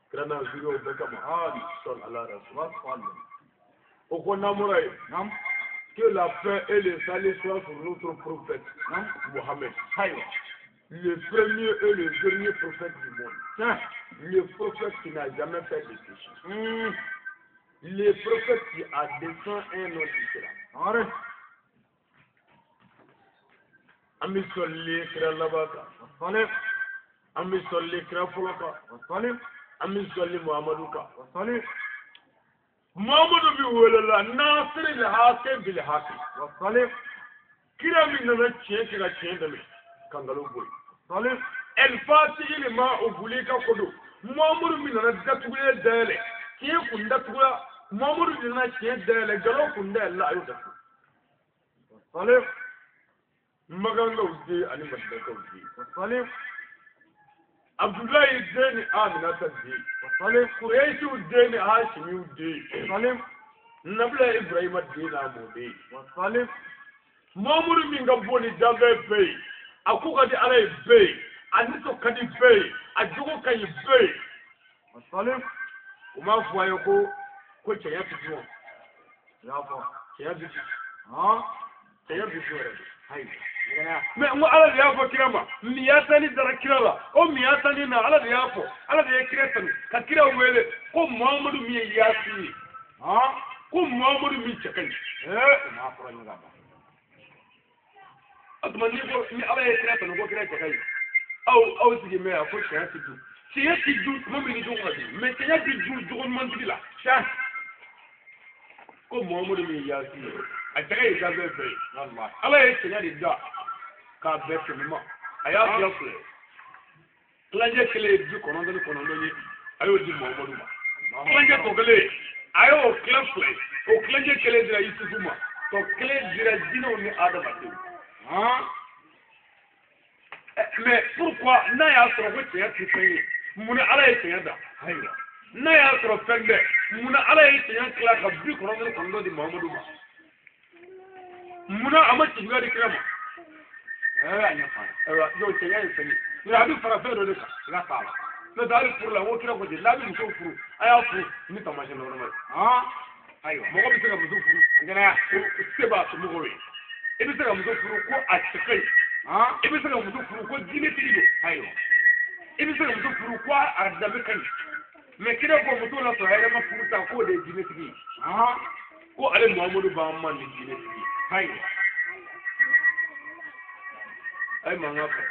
Kira n'a zuriyaw bɛɛ kama. Amin. Sɔli ala rasul. Wa sallim. O ko namɔrɔ ye. Nam. Que la paix et le salut soient sur notre prophète, Nam. Mohammed. Ayiwa. Le premier et le dernier prophète du monde. Tiɲɛ. Le prophète qui n'a jamais fait de péché. Le prophète qui a descendu un nom différent. Sangare. An bɛ sɔli kira laban kan. Wa sallim. An bɛ sɔli kira fɔlɔ kan. Wa sallim. An bɛ sɔli Muhamadu kan. Wa sallim. Muhammadu bi wele la nasiri le hake bil hake Wasalim. Kira min nana tiɲɛ kɛ ka tiɲɛ dɛmɛ ka nkalon bɔ yen. Wasalim. El Fatihi le ma oguli ka kodo Muhammadu min nana datugulen dayɛlɛ tiɲɛ kun datugula Muhammadu de nana tiɲɛ dayɛlɛ nkalon kun dayɛlɛla a y'o datugu. Wasalim. Magangaw den ani Madinakaw den. Wasalim. Abdullahi den ni Aminata den. Wasalim. Kuresiw den ni Hashimiw den. Wasalim. Nabila Ibrahima den n'a mɔden. Wasalim. Muhammadu min ka bon ni danfɛn bɛɛ ye a ko ka di Ala ye bɛɛ ye a nisɔn ka di bɛɛ ye a jogo ka ɲi bɛɛ ye. Wasalim. U m'a fɔ a ye ko cɛya tɛ dun wa? Y'a fɔ. Cɛya bɛ dun. Han. Cɛya bɛ dun yɛrɛ de. Ayiwa. Ɲɛgɛnɛ. Mais n ko Ala de y'a fɔ kira ma miyatani dara kira la o miyatani na Ala de y'a fɔ Ala de ye kira tanu ka kira wele ko Muhammadu min ye yaasi ye. Han. Ko Muhammadu min cɛ ka ɲi. O m'a fɔra ɲɔgɔn kan. O tuma ni ko ni Ala ye kira tanu ko kira cɛ ka ɲi aw sigi mɛ yan ko cɛya ti dun. Cɛya ti dun tuma min ni jogo ka di mais cɛya ti dun jogo ɲumantigi la. Tiɲɛ. Ko Muhammadu min ye yaasi ye a cɛ ka ɲi danfɛn bɛɛ ye. Walahi. Ala ye cɛya de da k'a bɛn kɛmɛ ma a y'a tila fila ye tilancɛ kelen ye 99 ye a y'o di Muhammadu ma tilancɛ tɔ kelen a y'o tila fila ye o tilancɛ kelen dira Yusufu ma tɔ kelen dira jinɛw ni adamadenw. Han. Mais pourquoi n'a y'a sɔrɔ ko cɛya tɛ fɛn ye munna Ala ye cɛya da? Ayiwa. N'a y'a sɔrɔ fɛn bɛɛ munna Ala ye cɛya tila ka 99 di Muhammadu ma? Munna a ma cɛjuguya di kira ma? A ɲɛfɔ an ye. Ayiwa donc cɛya ye fɛn ye nka a bɛ fara fɛn dɔ de kan. Siga t'a la. N'o tɛ hali furu la n ko kira ko ten n'a bɛ muso furu a y'a furu ni taamasiyɛn dama dama ye. Han. Ayiwa. Mɔgɔ bɛ se ka muso furu Ɲɛgɛnɛ. ko se b'a somɔgɔw ye i bɛ se ka muso furu ko a cɛ ka ɲi. Han. I bɛ se ka muso furu ko diinɛtigi don. Ayiwa. I bɛ se ka muso furu ko a danbe ka ɲi. Mais kira ko muso la sɔrɔ a yɛrɛ ma furu ta k'o de ye diinɛtigi ye. Han. Ko ale Muhammadu b'an ma ni diinɛtigi ye. Ayiwa. A ye mankan fɛ.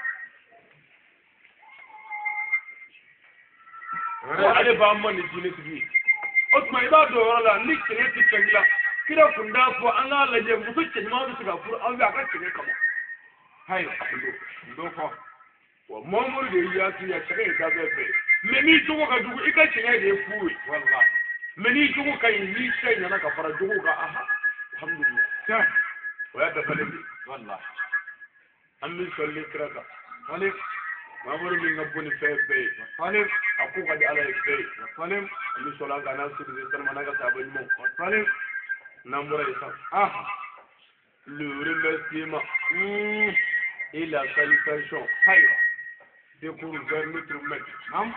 Ko ale b'an ma ni diinɛtigi ye. O tuma i b'a dɔn o yɔrɔ la ni cɛɲɛ tɛ fɛn dilan kira kun t'a fɔ an k'a lajɛ muso cɛɲuman bɛ se ka furu an fɛ a ka cɛɲɛ kama. Ayiwa. A kun t'o N t'o fɔ. Wa Muhammadu de ye yaasi ye a cɛ ka ɲi danfɛn bɛɛ ye. Mais n'i jogo ka jugu i ka cɛɲɛ de ye fu ye. Walahi. Mais n'i jogo ka ɲi n'i cɛ ɲɛna ka fara jogo kan aha alhamdulilah. Tiɲɛ. O y'a dafalen de ye. Walahi. An bɛ sɔli kira kan. Wasalim. Muhammadu min ka bon ni fɛn bɛɛ ye. Wasalim. A ko ka di Ala ye bɛɛ ye. Wasalim. An bɛ sɔli an kan n'an sigi salama n'a ka sahaba ɲumanw. Wasalim. N'an bɔra yen sisan. Ah. Le remerciement et la salutation Ayiwa. découle vers notre maître, Naam.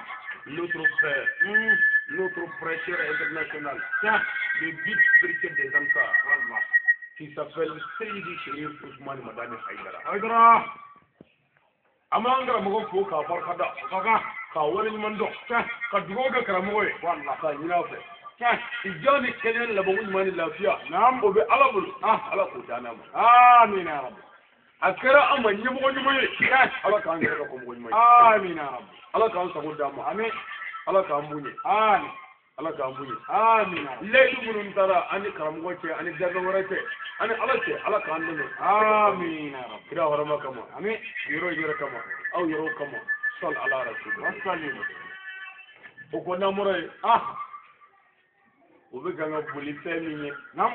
notre père, notre prêcheur international, Tiɲɛ. le guide spirituel des Ansar, Walahi. qui s'appelle Seydi Chérif Ousmane Madani Haïdara. Haïdara. An b'an karamɔgɔ fo k'a barika da, O ka kan. k'a waleɲuman dɔn, Tiɲɛ. ka dugawu kɛ karamɔgɔ ye, Walahi. k'a ɲini a fɛ. Tiɲɛ. I diya ni kɛnɛya ni labanko ɲuman ni lafiya, Naam. o bɛ Ala bolo, Ah. Ala k'o d'an ma. Amiina ya Rabbi. A kɛra an ma ɲɛmɔgɔ ɲuman ye, Tiɲɛ. Ala k'an yɛrɛ ka kɔmɔgɔ ɲuman ye. Amiina ya Rabbi. Ala k'an sago d'an ma, Amin. Ala k'an bonya, Amin. Ala k'an bonya. Amiina ya Rabbi. Layidu minnu taara an ni karamɔgɔ cɛ ani danfɛn wɛrɛ cɛ ani Ala cɛ Ala k'an dɛmɛ. Amiina ya Rabbi. Kira hɔrɔma kama, Amin. yɔrɔ yɛrɛ kama, aw yɛrɛw kama, sɔli ala rasul. Wasalim. O ko n'an bɔra yen, Ah. o bɛ kan ka boli fɛn min ye, Naam.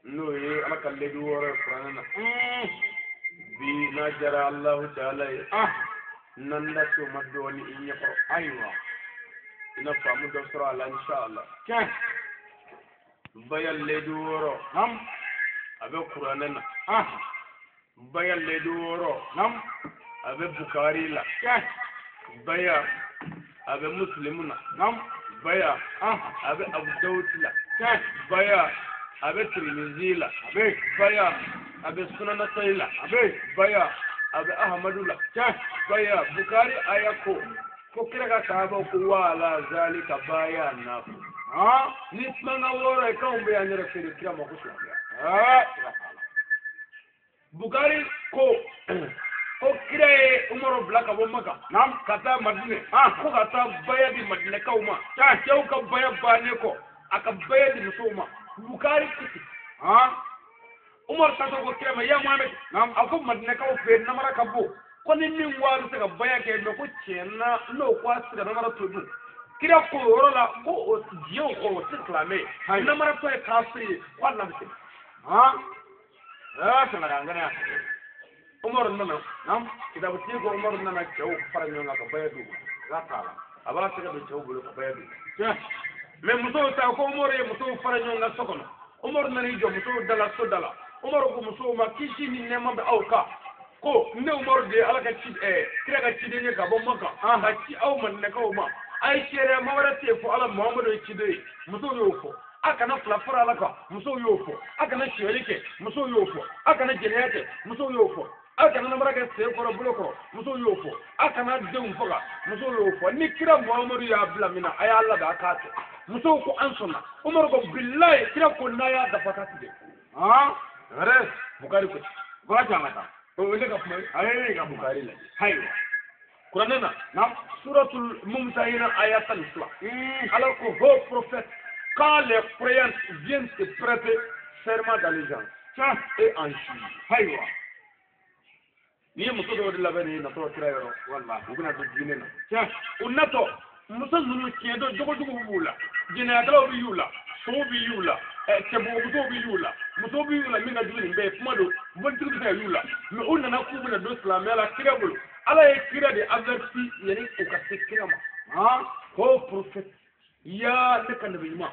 n'o ye Ala ka layidu wɔɔrɔ ye kuranɛ na. Bi n'a diyara Alahu taala ye, Ah. n'an da s'o ma dɔɔni i ɲɛkɔrɔ. Ayiwa. I n'a faamu dɔ sɔrɔ a la inshallah. Tiɲɛ. Baya layidu wɔɔrɔ Naam. a bɛ kuranɛ na. Ah. Baya layidu wɔɔrɔ Naam. a bɛ Bukari la. Tiɲɛ. Baya a bɛ Muslimu na. Naam. Baya Ah. a bɛ Abu Dawud la. Tiɲɛ. Baya a bɛ Tirimizi la. A bɛ. Baya a bɛ Sunan Nasa'i la. A bɛ. Baya a bɛ Ahmadu la. Tiɲɛ. Baya Bukari aya ko ko kira ka sahabaw ko wala zalika baya nafu. Ah. Ni kumakan wɔɔrɔ ye k'anw bɛ y'an yɛrɛ feere kira ma ko silamɛya. Siga t'a la. Bukari ko ko kira ye Umaru bila ka bɔ Maka. Naam. Ka taa Madinɛ. Ah. Ko ka taa baya di Madinɛkaw ma. Tiɲɛ. Cɛw ka baya bannen kɔ. a ka baya di musow ma Bukari kiti Umar tato ko kira ma ya Muhammad a ko Madinakaw fɛ yen namara ka bon ko ni min ko a bɛ se ka baya kɛ mɛ ko tiɲɛ na n'o ko a tɛ se ka namara to dun kira ko o yɔrɔ la ko o diɲɛ o kɔrɔ o tɛ silamɛ ye namaratɔ ye kafiri ye ko hali n'a bɛ se. Umaru nana kitabutigi ko Umaru nana cɛw fara ɲɔgɔn kan ka baya d'u ma a b'a tɛgɛ don cɛw bolo ka baya d'u ma mɛ musow ta ko Umaru ye musow fara ɲɔgɔn kan so kɔnɔ Umaru nana i jɔ musow da la so da la Umaru ko musow ma kisi ni nɛɛma bɛ aw kan ko ne Umaru de ye Ala ka ci kira ka ciden ye ka bɔ Maka ka ci aw Madinakaw ma a ye seereya maa wɛrɛ tɛ yen fo Ala Muhamadu ye ciden ye musow y'o fɔ a kana fila fara Ala kan musow y'o fɔ a kana sonyali kɛ musow y'o fɔ a kana jɛnɛya kɛ musow y'o fɔ a kana namara kɛ sen kɔrɔ bolo kɔrɔ musow y'o fɔ a kana denw faga musow y'o fɔ ni kira Muhamadu y'a bila min na a y'a labɛn a k'a kɛ musow ko an sɔnna Umaru ko bilayi kira ko n'a y'a dafa k'a ti dɛ Bukari ko o ye ne ka kuma ye ayi ka Bukari lajɛ ayiwa kuranɛ na suratul Mumtahina aya 12 Ala ko ô prophète quand les croyants viennent te prêter serment d'allégeance et en juge ayiwa n'i ye muso dɔw de labɛn nin ye natɔ kira yɔrɔ wallahi u bɛna don diinɛ na u natɔ muso ninnu tiɲɛ don jogojuguw b'u la jɛnɛyakɛlaw bɛ y'u la sow bɛ y'u la cɛbɔgɔmusow bɛ y'u la musow bɛ y'u la min ka jugu nin bɛɛ ye kuma don bolitigi bɛ se ka y'u la mɛ u nana k'u bɛna don silamɛya la kira bolo Ala ye kira de averti yanni u ka se kira ma ko prophète ya ne ka nabi ɲuman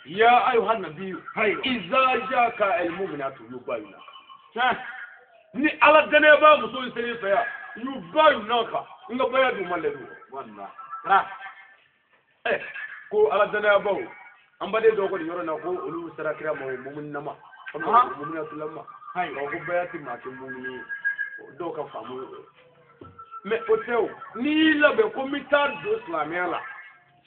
ya ayuha nabiyu iza jaka almu'minatu yubayinaka ni Ala danayabaa musow ye seli fɛ yan yubayinaka n ka baya d'u ma lɛdu ko Ala danayabaw an baden dɔw ko nin yɔrɔ in na ko olu sera kira ma o muminama muminatulama ko baya ti maa kɛ mumini ye dɔw ka faamu ye mɛ o tɛ o n'i y'i labɛn ko n bɛ taa don silamɛya la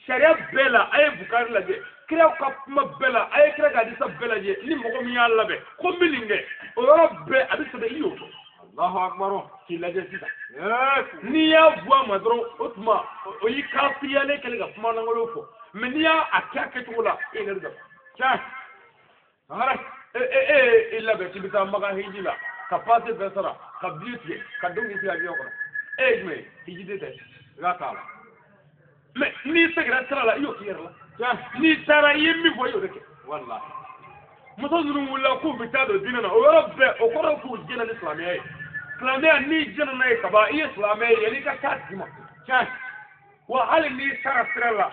sariya bɛɛ la a ye Bukari lajɛ kira ka kuma bɛɛ la a ye kira ka hadisa bɛɛ lajɛ ni mɔgɔ min y'a labɛn ko n bɛ nin kɛ o yɔrɔ bɛɛ a bɛ sɛbɛn i y'o fɔ Allahu akbar k'i lajɛ sisan n'i y'a bɔ a ma dɔrɔn o tuma o y'i kafiriyalen kɛlen ka kuma lankolon fɔ mɛ n'i y'a kɛ a kɛcogo la e yɛrɛ bɛ dafa e e i labɛn k'i bɛ taa Maka hiji la ka paase bɛɛ sara ka biye tigɛ ka don k'i sigi avion kɔnɔ e ye jumɛn ye hijiden tɛ mɛ n'i seginna sira la i y'o k'i yɛrɛ la n'i taara i ye min fɔ i y'o de kɛ muso ninnu wulila k'u bɛ taa don diinɛ na o yɔrɔ bɛɛ o kɔrɔ k'u jɛnna ni silamɛya ye silamɛya n'i jɛnna n'a ye kaban i ye silamɛ ye yanni i ka taa tigi ma wa hali n'i sara sira la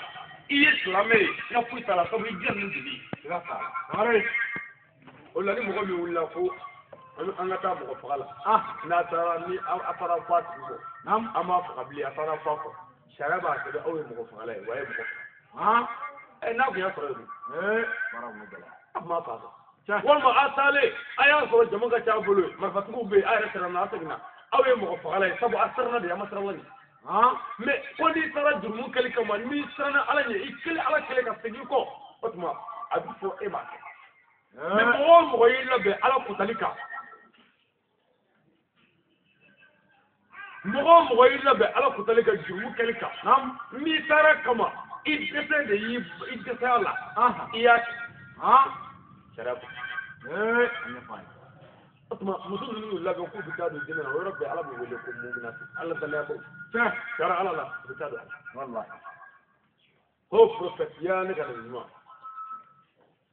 i ye silamɛ ye i ka foyi t'a la sabu i jɛnna ni joli ye o la ni mɔgɔ min wulila ko an ka taa mɔgɔ faga la n'a taara ni a taara fɔ a tigi kɔ an m'a faga bilen a taara fɔ a kɔ sariya b'a sɛbɛn aw ye mɔgɔ fagala ye wa a ye mɔgɔ faga n'a kun y'a sɔrɔ yen a tun b'a faga walima a taalen a y'a sɔrɔ jama ka ca a bolo marifatigiw bɛ yen a yɛrɛ siranna a seginna aw ye mɔgɔ fagala ye sabu a siranna de a ma siran ala ɲɛ mɛ ko n'i taara jurumu kɛli kama n'i siranna ala ɲɛ i kelen ala kelen ka segin kɔ o tuma a bɛ fɔ e b'a kɛ mɛ mɔgɔ o mɔgɔ y'i labɛn ala kutali kan mɔgɔ o mɔgɔ y'i labɛn ala kutali kan jurumu kɛli kan n'i taara kama i dɛsɛ de y'i i dɛsɛ a la i y'a kɛ sariya ko o tuma muso ninnu y'u labɛn k'u bɛ taa don diinɛ na o yɔrɔ bɛɛ ala b'u wele ko muminatu ala danayabaw sariya ala la u bɛ taa don a la ô prophète ya ne ka nabi ɲuman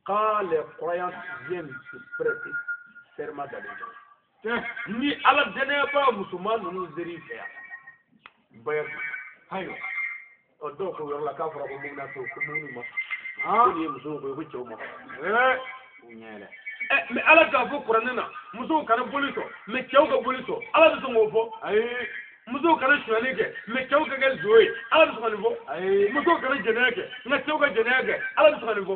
quand les croyants viennent se prêter serment d'allégeance ni ala danayabaa musoman ninnu ser'i fɛ yan baya ayiwa ɔ dɔw ko yɔrɔ la k'a fɔra ko muminatu ko muminu ma ko nin ye musow ko ye ko cɛw ma mɛ ala k'a fɔ kuranɛ na musow kana boli sɔn mɛ cɛw ka boli sɔn ala bɛ sɔn k'o fɔ musow kana sonyali kɛ mɛ cɛw ka kɛ zo ye ala bɛ sɔn ka nin fɔ musow kana jɛnɛya kɛ nka cɛw ka jɛnɛya kɛ ala bɛ sɔn ka nin fɔ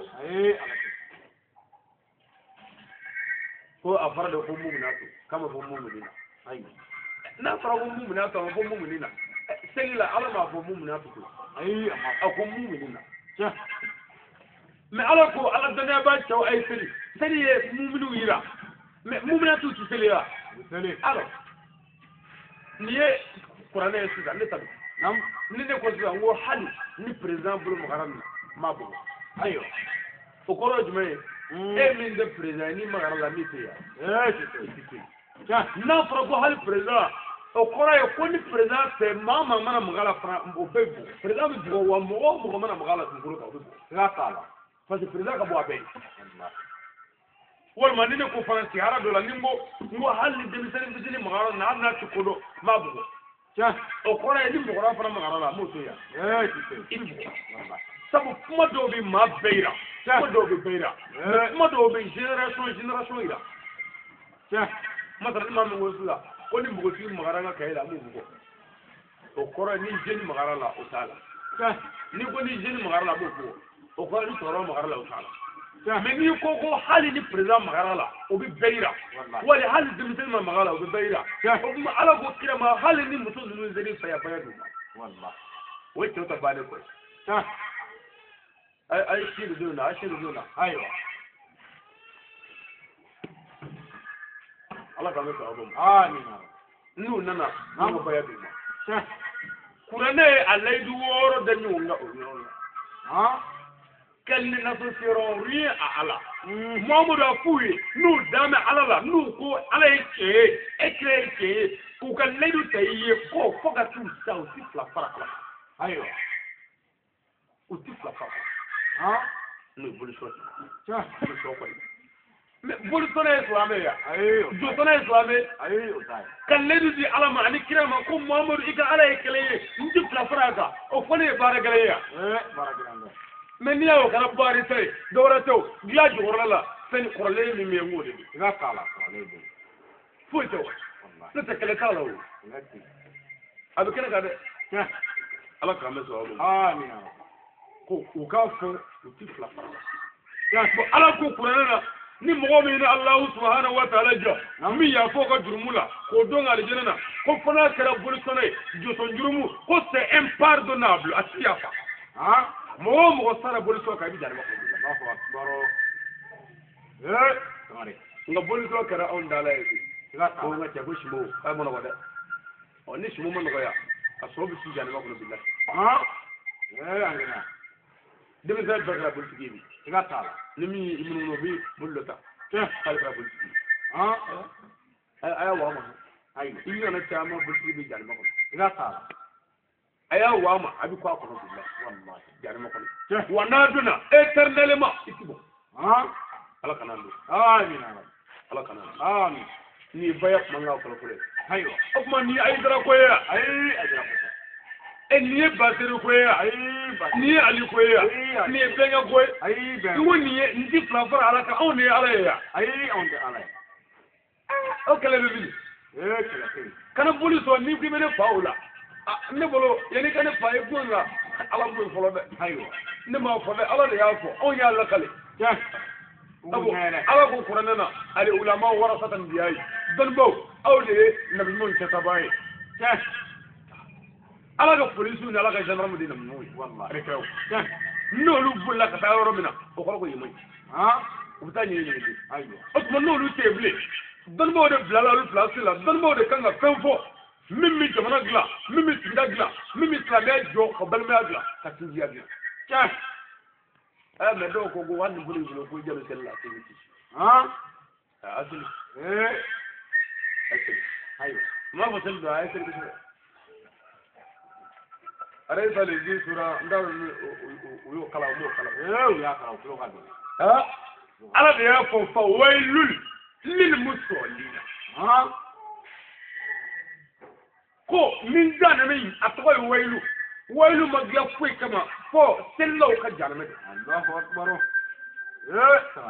ko a fɔra de ko muminatu k'a ma fɔ mumini na n'a fɔra ko muminatu a ma fɔ mumini na seli la ala m'a fɔ muminatu ko a ko mumini na mɛ ala ko ala danayabaa cɛw a ye seli seli ye muminiw yira mɛ muminatu ti seli la alors nin ye kuranɛ ye sisan ne ta don ni ne ko sisan n ko hali ni président bolo magara nin na n b'a bugɔ. Ayiwa. O kɔrɔ ye jumɛn ye? E min tɛ président ye n'i magara la min tɛ yan. I tɛ to yen. N'a fɔra ko hali président, o kɔrɔ ye ko ni président tɛ maa o maa mana maga la fana o bɛ bugɔ. Président bɛ bugɔ wa mɔgɔ o mɔgɔ mana maga la dugukolo kan o bɛ bugɔ. Siga t'a la. Parce que président ka bɔ a bɛɛ ye. Walima ni ne ko fana sigiyɔrɔ dɔ la ni n ko hali ni denmisɛnnin fitinin magara na hali n'a tɛ ko dɔn n b'a bugɔ. O kɔrɔ ye ni mɔgɔkɔrɔba fana magara la n b'o to yen. I bɛ bugɔ. Sabu kuma dɔw bɛ maa bɛɛ yira. Kuma dɔw bɛ bɛɛ yira. Kuma dɔw bɛ génération yira. Masala ni maa min ko sisan ko ni npogotigi magara n ka kaye la n b'o bugɔ. O kɔrɔ ye ni jeune magara la o t'a la. Ni ko ni jeune magara la n b'o bugɔ. O kɔrɔ ni cɛkɔrɔba magara la o t'a la. Mais n'i ko ko hali ni président magara la o bɛ bɛɛ yira. Wali hali denmisɛnnin ma magara la o bɛ bɛɛ yira. O tuma Ala ko kira ma hali ni muso ninnu seri faya faya d'u ma. O ye cɛw ta bannen kɔ ye. A ye si de don na, a ye si de don na. Ayiwa. Ala k'an bɛ sababu ma. Amina. N'u nana, n'an ko baya d'u ma. Kuranɛ ye a layidu 6 da ɲɔgɔn kan o yɔrɔ la. Qu'elles n'associeront rien à Allah. Muhammadu a f'u ye n'u dan bɛ Ala la n'u ko Ala ye tiɲɛ ye e kira ye tiɲɛ ye k'u ka layidu ta i ye ko fo ka t'u sa u ti fila fara Ala kan. Ayiwa. U ti fila fara Ala kan. N'o ye bolisɔn ye. Bolisɔn kɔni. Mais bolisɔn ye silamɛ ye wa? Josɔn ye silamɛ ye? Ayi, o t'a ye. Ka layidu di Ala ma ani kira ma ko Muhammadu i ka Ala ye kelen ye n ti fila fara a kan o fɔli ye baara gɛlɛn ye wa? Baara gɛlɛn tɛ. Mais n'i y'a o kɛra baari ta ye dɔwɛrɛ tɛ o dilan jukɔrɔla la fɛn kɔrɔlen min bɛ yen n k'o de don. I ka k'a la kɔrɔlen bɛ yen. Foyi tɛ o. N'o tɛ kɛlɛ t'a la o. A bɛ kɛnɛ kan dɛ. Ala k'an bɛ sababu ma. Amina. Ko u k'a fɔ u ti fila fara la. Bon Ala ko kuranɛ na ni mɔgɔ min ni Alahu subahana wa taala jɔ min yafa o ka jurumu la k'o don alijinɛ na ko fo n'a kɛra bolisɔnna ye jɔsɔn jurumu ko c'est impardonnable a ti yafa. Mɔgɔ o mɔgɔ sara bolisɔn kan i bɛ jahanama kɔnɔ. Allahu akbar. Nka bolisɔn kɛra anw da la ye bi. Ko n ka cɛ ko simo k'a ma nɔgɔ dɛ. Ɔ ni simo ma nɔgɔya a sɔrɔ bɛ si jahanama kɔnɔ bilahi. Denmisɛn bɛɛ kɛra bolitigi ye bi. Siga t'a la. Ni min y'i munumunu o bɛ boli dɔ ta. K'ale kɛra bolitigi ye. A y'a wa ma. Ayiwa. I ɲɔgɔnna caman bolitigi bɛ jahanama kɔnɔ. Siga t'a la. A y'a wa ma a bɛ kɔ a kɔnɔ bilahi. Walahi. Jahanama kɔnɔ. Wa n'a donna éternellement i ti bɔ. Ala kana don. Amina. Ala kana don. Amin. Nin ye baya kumakan fɔlɔ-fɔlɔ ye. Ayiwa. O tuma nin ye Ayidara ko ye wa? Ayi, Ayidara ko tɛ. Nin ye Basiri ko ye wa? Ayi, Basiri. Nin ye Ali ko ye wa? Ayi, nin ye Bɛnkɛ ko ye? Ayi, Bɛnkɛ. N ko nin ye n ti fila fara Ala kan anw de ye Ala ye wa? Ayi, anw tɛ Ala ye. O kɛlɛ bɛ wuli. Kɛlɛ tɛ yen. Kana boli sɔn n'i ko i bɛ ne fa o la. Ne bolo yanni ka ne fa ye bon la Ala b'o fɔlɔ dɛ. Ayiwa. Ne m'a fɔ dɛ Ala de y'a fɔ anw y'a lakale. Ala ko kuranɛ na ali ulama warasata anbiya dɔnnibaw aw de ye nabi ɲumanw cɛtabaa ye. Ala ka polisiw ni Ala ka gendarme de ye nabi ɲumanw ye. Walahi. Kiraw. N'olu bolila ka taa yɔrɔ min na o kɔrɔ ko yen man ɲi. U bɛ taa ɲini ɲini de. Ayiwa. O tuma n'olu tɛ yen bilen dɔnnibaw de bilala olu place la dɔnnibaw de kan ka fɛn fɔ min bɛ jamana dilan min bɛ sigida dilan min bɛ silamɛya jɔ ka balimaya dilan ka sinjiya dilan. Mais dɔw ko ko hali ni bolo y'i bolo ko i jalo seli la k'i bɛ kisi. A seli. A seli. Ayiwa. N m'a fɔ seli don a ye seli kosɛbɛ. Alayhi lezi sura n t'a dɔn ni u y'o kalan u m'o kalan. U y'a kalan u tulo ka gɛlɛn. Ala de y'a fɔ fa waylul lil musallina. Ko min jahanama in a tɔgɔ ye wayilu. Wayilu ma dilan foyi kama fo selilaw ka jahanama de. Allahu akbar.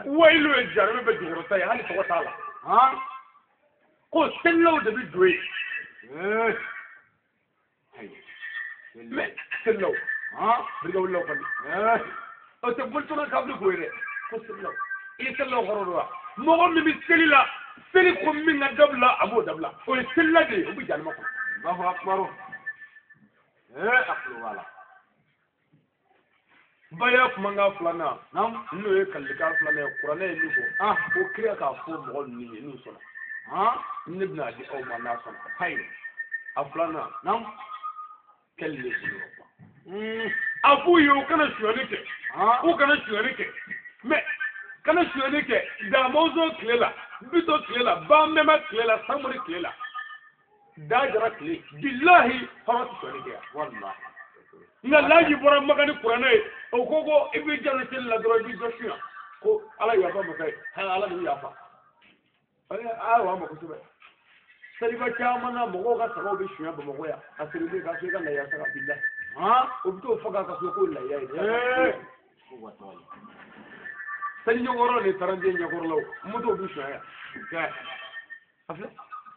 Wayilu ye jahanama bɛ jukɔrɔta ye hali tɔgɔ t'a la. Ko selilaw de bɛ don yen. Mais selilaw. Birikawulilaw kɔni. O tɛ bolitɔnɔ kabili ko ye dɛ. Ko selilaw. I ye selilaw kɔrɔ dɔn wa? Mɔgɔ min bɛ seli la seli ko min ka dabila a b'o dabila. O ye selila de ye o bɛ jahanama kɔnɔ. Allahu akbar. A tulo b'a la. Baya kumakan filanan n'o ye kalikan filanan ye kuranɛ ye min fɔ ko kira k'a fɔ mɔgɔ ninnu ye n'u sɔnna. Ne bɛna di aw ma n'a sɔnna. Ayiwa. A filanan. Quel est le A f'u ye u kana sonyali kɛ, u kana sonyali kɛ, mais kana sonyali kɛ Damɔzɔn tile la, Bitɔn tile la, Bamɛma tile la, Samori tile la, Dajara tile, bilahi hɔrɔn tɛ sonyali kɛ yan. Wallahi. Nka laji bɔra Maka ni kuranɛ ye, o ko ko i b'i janto seli la dɔrɔn i b'i dɔ sunya ko Ala yafa masa ye, hali Ala de bɛ yafa. Ayiwa, ma kosɛbɛ. Seliba caman na mɔgɔw ka sagaw bɛ sunya Bamakɔ yan, a sirilen k'a fɔ i ka layiya saga bilahi. O bɛ t'o faga ka sɔrɔ k'o layiya ye. Seli ɲɛkɔrɔ ni taranjɛ ɲɛkɔrɔlaw, motow bɛ sunya yan. A filɛ.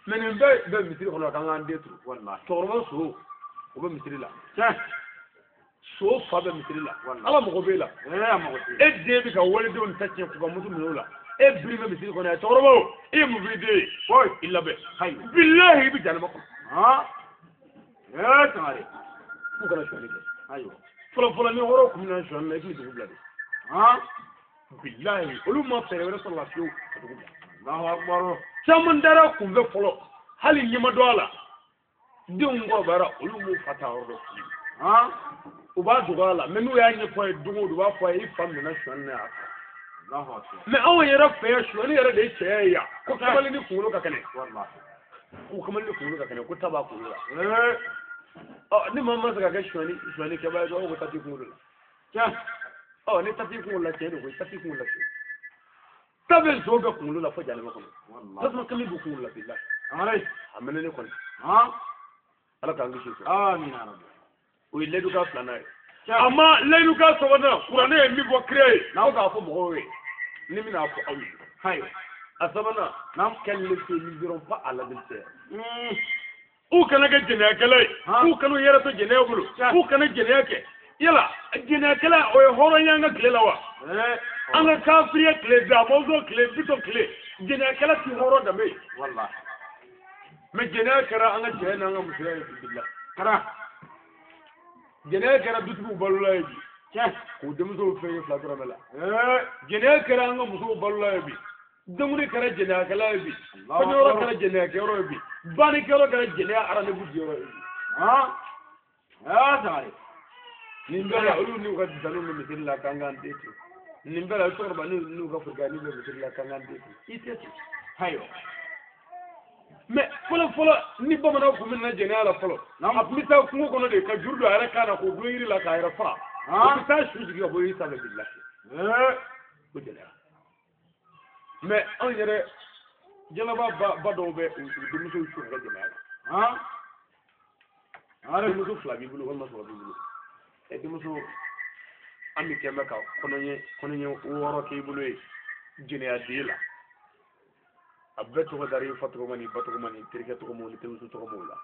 Mais nin bɛɛ bɛ misiri kɔnɔ k'an k'an den turu. Cɛkɔrɔba so, o bɛ misiri la. So fa bɛ misiri la. Ala mago b'e la. E den bɛ ka walidenw ta tiɲɛ k'u ka moto minɛ o la. E biri bɛ misiri kɔnɔ yan. Cɛkɔrɔba o, e ye mun f'i den ye? I labɛn. Bilahi i bɛ jahanama kɔnɔ. K'u kana sonyali kɛ. Fɔlɔ fɔlɔ ni hɔrɔn kun bɛna sonyali la, i tun bɛ dugu bila de. Bilahi olu ma fɛɛrɛ wɛrɛ sɔrɔ la fiyewu ka dugu bila. Caman dara kunfɛ fɔlɔ, hali ɲɛma dɔn a la. Denw kɔrɔbayara, olu m'u fa ta yɔrɔ dɔn. U b'a dogo a la, mais n'u y'a ɲɛfɔ a ye don o don, u b'a fɔ a ye i fa minɛna sonyali na yan. Mais anw yɛrɛ fɛ yan, sonyali yɛrɛ de ye cɛya ye yan. Ko kamalen ni kunkolo ka kɛnɛ. Ko kamalen ni kunkolo ka kɛnɛ, ko ta b'a kunkolo la. Ɔ ni maa ma se ka kɛ sonyali kɛbaa ye dɔrɔn, ko ta t'i kunkolo la. Ɔ ni ta t'i kunkolo la, cɛ don koyi, ta t'i kunkolo la fiyewu. Ta bɛ zon bɛɛ kunkolo la fo jahanama kɔnɔ. Tasuma kami b'u kunkolo la bilahi. A mɛnɛ ne kɔni. Ala k'an kisi o. O ye layidukan filanan ye. A ma layidukan sabanan, kuranɛ ye min fɔ kira ye, n'aw k'a fɔ mɔgɔw ye, ni bɛna fɔ aw ye. A sabanan, qu'elles ne se livreront pas à l'adultère. U kana kɛ jɛnɛyakɛla ye, u kana u yɛrɛ to jɛnɛya bolo, u kana jɛnɛya kɛ. Yala jɛnɛyakɛla o ye hɔrɔnya an ka tile la wa? An ka kafiriya tile, Damɔzɔn tile, Bitɔn tile, jɛnɛyakɛla ti hɔrɔn danbe ye. Mais jɛnɛya kɛra an ka cɛya n'an ka musoya ye bi la. Jɛnɛya kɛra dutigiw balola ye bi. K'u denmusow fɛn ye fila dɔrɔmɛ la. Jɛnɛya kɛra an ka musow balola ye bi. Dumuni kɛra jɛnɛyakɛla ye bi. Kɔɲɔyɔrɔ kɛra jɛnɛyakɛyɔrɔ ye bi. Bannikɛyɔrɔ kɛra jɛnɛya rendez-vous diyɔrɔ ye bi. Nin bɛɛ la olu n'u ka daliw bɛ misiri la k'an k'an den to. Nin bɛɛ la cɛkɔrɔba n'u ka furukɛ bɛ misiri la k'an k'an den to. I tɛ to. Ayiwa. Mais fɔlɔ fɔlɔ ni bamananw kun bɛ na jɛnɛya la fɔlɔ, a tun bɛ taa kungo kɔnɔ de ka juru don a yɛrɛ kan na k'o dulon yiri la k'a yɛrɛ faga. O bɛ taa su jigin ka bɔ yiri sanfɛ bilahi. O jɛnɛya. Mais anw yɛrɛ jɛnɛba ba dɔw bɛ u denmusow su ka jɛnɛya kan. Denmuso fila b'i bolo walima saba b'i bolo. Denmuso an bɛ kɛn bɛ ka kɔnɔɲɛ wɔɔrɔ k'i bolo ye jɛnɛya den la. A bɛɛ tɔgɔ dara i fa tɔgɔ ma n'i ba tɔgɔ ma n'i terikɛ tɔgɔ ma n'i terimuso tɔgɔ ma o la.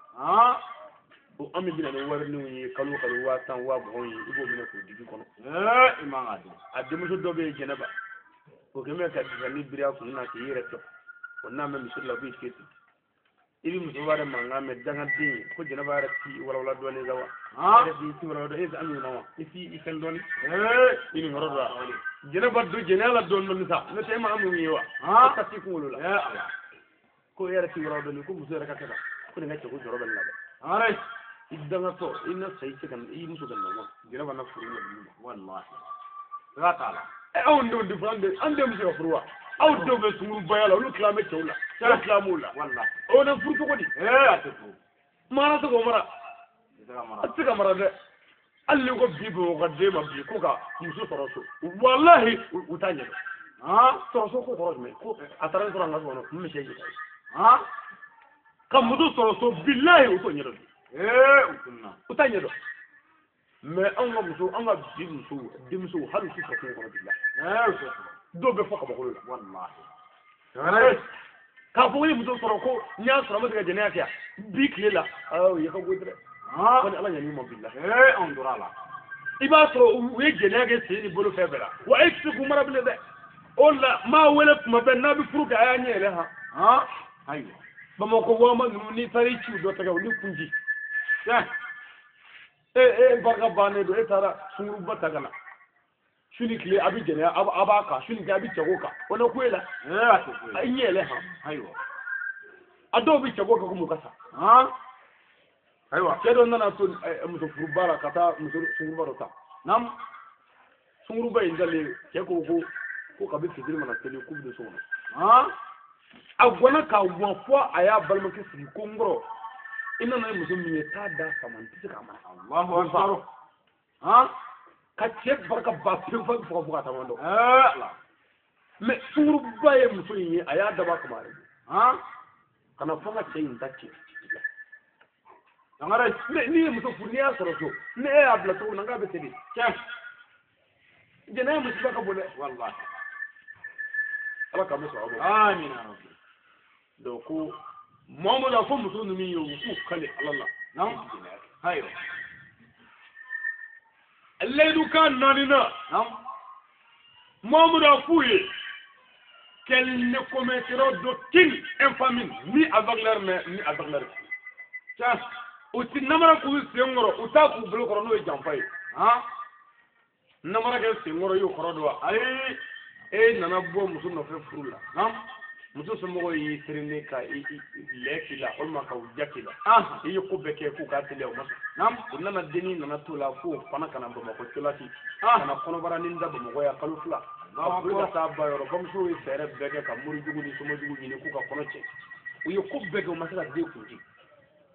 O an bɛ na ni warininw ye kalo kalo 10,000 20,000 ye, i b'o minɛ k'o digi kɔnɔ. A denmuso dɔ bɛ yen jɛnɛba, o kɛn bɛ ka disani biri a kun na k'i yɛrɛ tɔ, o n'a mɛn misiri la o b'i tigɛ ten. I bɛ muso yɛrɛ mankan mɛn dangaden ye ko jɛnɛba yɛrɛ t'i walawala dɔɔnin sa wa? Yɛrɛ t'i walawala dɔɔnin, e tɛ an ɲinɛ wa? I t'i i fɛn dɔɔnin. I nin yɔrɔ dɔ la. Jɛnɛba don jɛnɛya la dɔɔnin dɔɔnin sa, n'o tɛ e ma an mun ye wa? E ta t'i kunkolo la. Ko e yɛrɛ t'i walawala dɔɔnin, ko muso yɛrɛ ka kɛ tan, ko nin ka cɛko jɔrɔ bɛ nin la dɛ. I dangatɔ, i na sa i cɛ ka i muso ka na wa? Jɛnɛba na furu ma d'i ma. Anw denw tɛ furu, an denw bɛ se ka furu wa? Aw denw bɛ sungurubaya la, olu tila bɛ cɛw la, olu tila m'o la. O na furu cogo di? Maa tɛ se k'o mara. A tɛ se ka mara dɛ. Hali ni ko bi Bamakɔ ka den ma bi ko ka muso sɔrɔ so, walahi u t'a ɲɛdɔn. Sɔrɔ so ko kɔrɔ jumɛn? Ko a taara n sɔrɔ an ka so kɔnɔ, n bɛ se y'i ta. Ka muso sɔrɔ so, bilahi u t'o ɲɛdɔn. U t'a ɲɛdɔn. Mais anw ka muso, an ka bi musow, denmusow, hali u t'u sɔrɔ kungo kɔnɔ bilahi. Dɔw bɛ fɔ kabakolo la. K'a fɔ ko i ye muso sɔrɔ ko n y'a sɔrɔ an bɛ se ka jɛnɛya kɛ yan bi tile la, o ye ka go dɛ. Kɔni Ala ɲan'i ma bilahi. I b'a sɔrɔ u ye jɛnɛya kɛ sen ni bolo fɛn bɛɛ la, wa e tɛ se k'u mara bilen dɛ. O la n b'a wele tuma bɛɛ n'a bɛ furu kɛ a y'a ɲɛ yɛlɛ han. Bamakɔ wama ninnu n'i taara i ci u dɔ tɛgɛ u ni kunji. E barika bannen don, e taara sunguruba ta ka na. Su ni tile a bɛ jɛnɛya a b'a kan, su ni tile a bɛ cɛko kan, o na ku e la. A ɲɛ yɛlɛ han. A dɔw bɛ cɛko kɛ komi u ka sa. Ayiwa. Cɛ dɔ nana to muso furuba la ka taa muso sunguruba dɔ ta. Naam. Sunguruba in dalen cɛ ko ko ko kabi fitiri mana seli k'u bɛ don so kɔnɔ. Han. A gɔnna k'a gɔn fo a y'a balimakɛ sigi ko n kɔrɔ i nana ni muso min ye taa da sama n tɛ se k'a mara. Allahu akbar. Han. Ka cɛ barika ba pewu fo fo ka taama dɔn. Ala. Mais sunguruba ye muso in ye a y'a dabɔ a kama yɛrɛ. Han. Ka na fo n ka cɛ in ta cɛ. Sangare. Mais n'i ye muso furu n'i y'a sɔrɔ so ni e y'a bila cogo min na n k'a bɛ ten de. Tiɲɛ. Jɛnɛya musiba ka bon dɛ. Wallahi. Ala k'an bɛ sɔrɔ a bɔ. Amin ya rabbi. Donc ko Muhamadu a fɔ muso ninnu ye u k'u kale Ala la. Naam. Ayiwa. Layidukan naaninan. Naam. Muhamadu a f'u ye qu'elles ne commettront d'aucune infamie ni avec leur mère ni avec leur fille. Tiɲɛ. U ti namara k'u sen kɔrɔ u t'a k'u bolo kɔrɔ n'o ye janfa ye. Han. Namara kɛ sen kɔrɔ i y'o kɔrɔ dɔn wa? Ayi. E nana bɔ muso nɔfɛ furu la. Naam. Muso somɔgɔw y'i terene ka i lɛ k'i la walima ka u ja k'i la. Ah. I ye ko bɛɛ kɛ k'u k'a teliya u ma sɔn. Naam. U nana dennin nana t'o la f'o fana ka na Bamakɔ colati. Ah. Ka na kɔnɔbara ni da Bamakɔ yan kalo 2. Ka boli ka taa ba yɔrɔ bamuso ye fɛɛrɛ bɛɛ kɛ ka morijugu ni somojugu ɲini k'u ka kɔnɔ cɛ. U ye ko bɛɛ kɛ u ma se ka den kun di.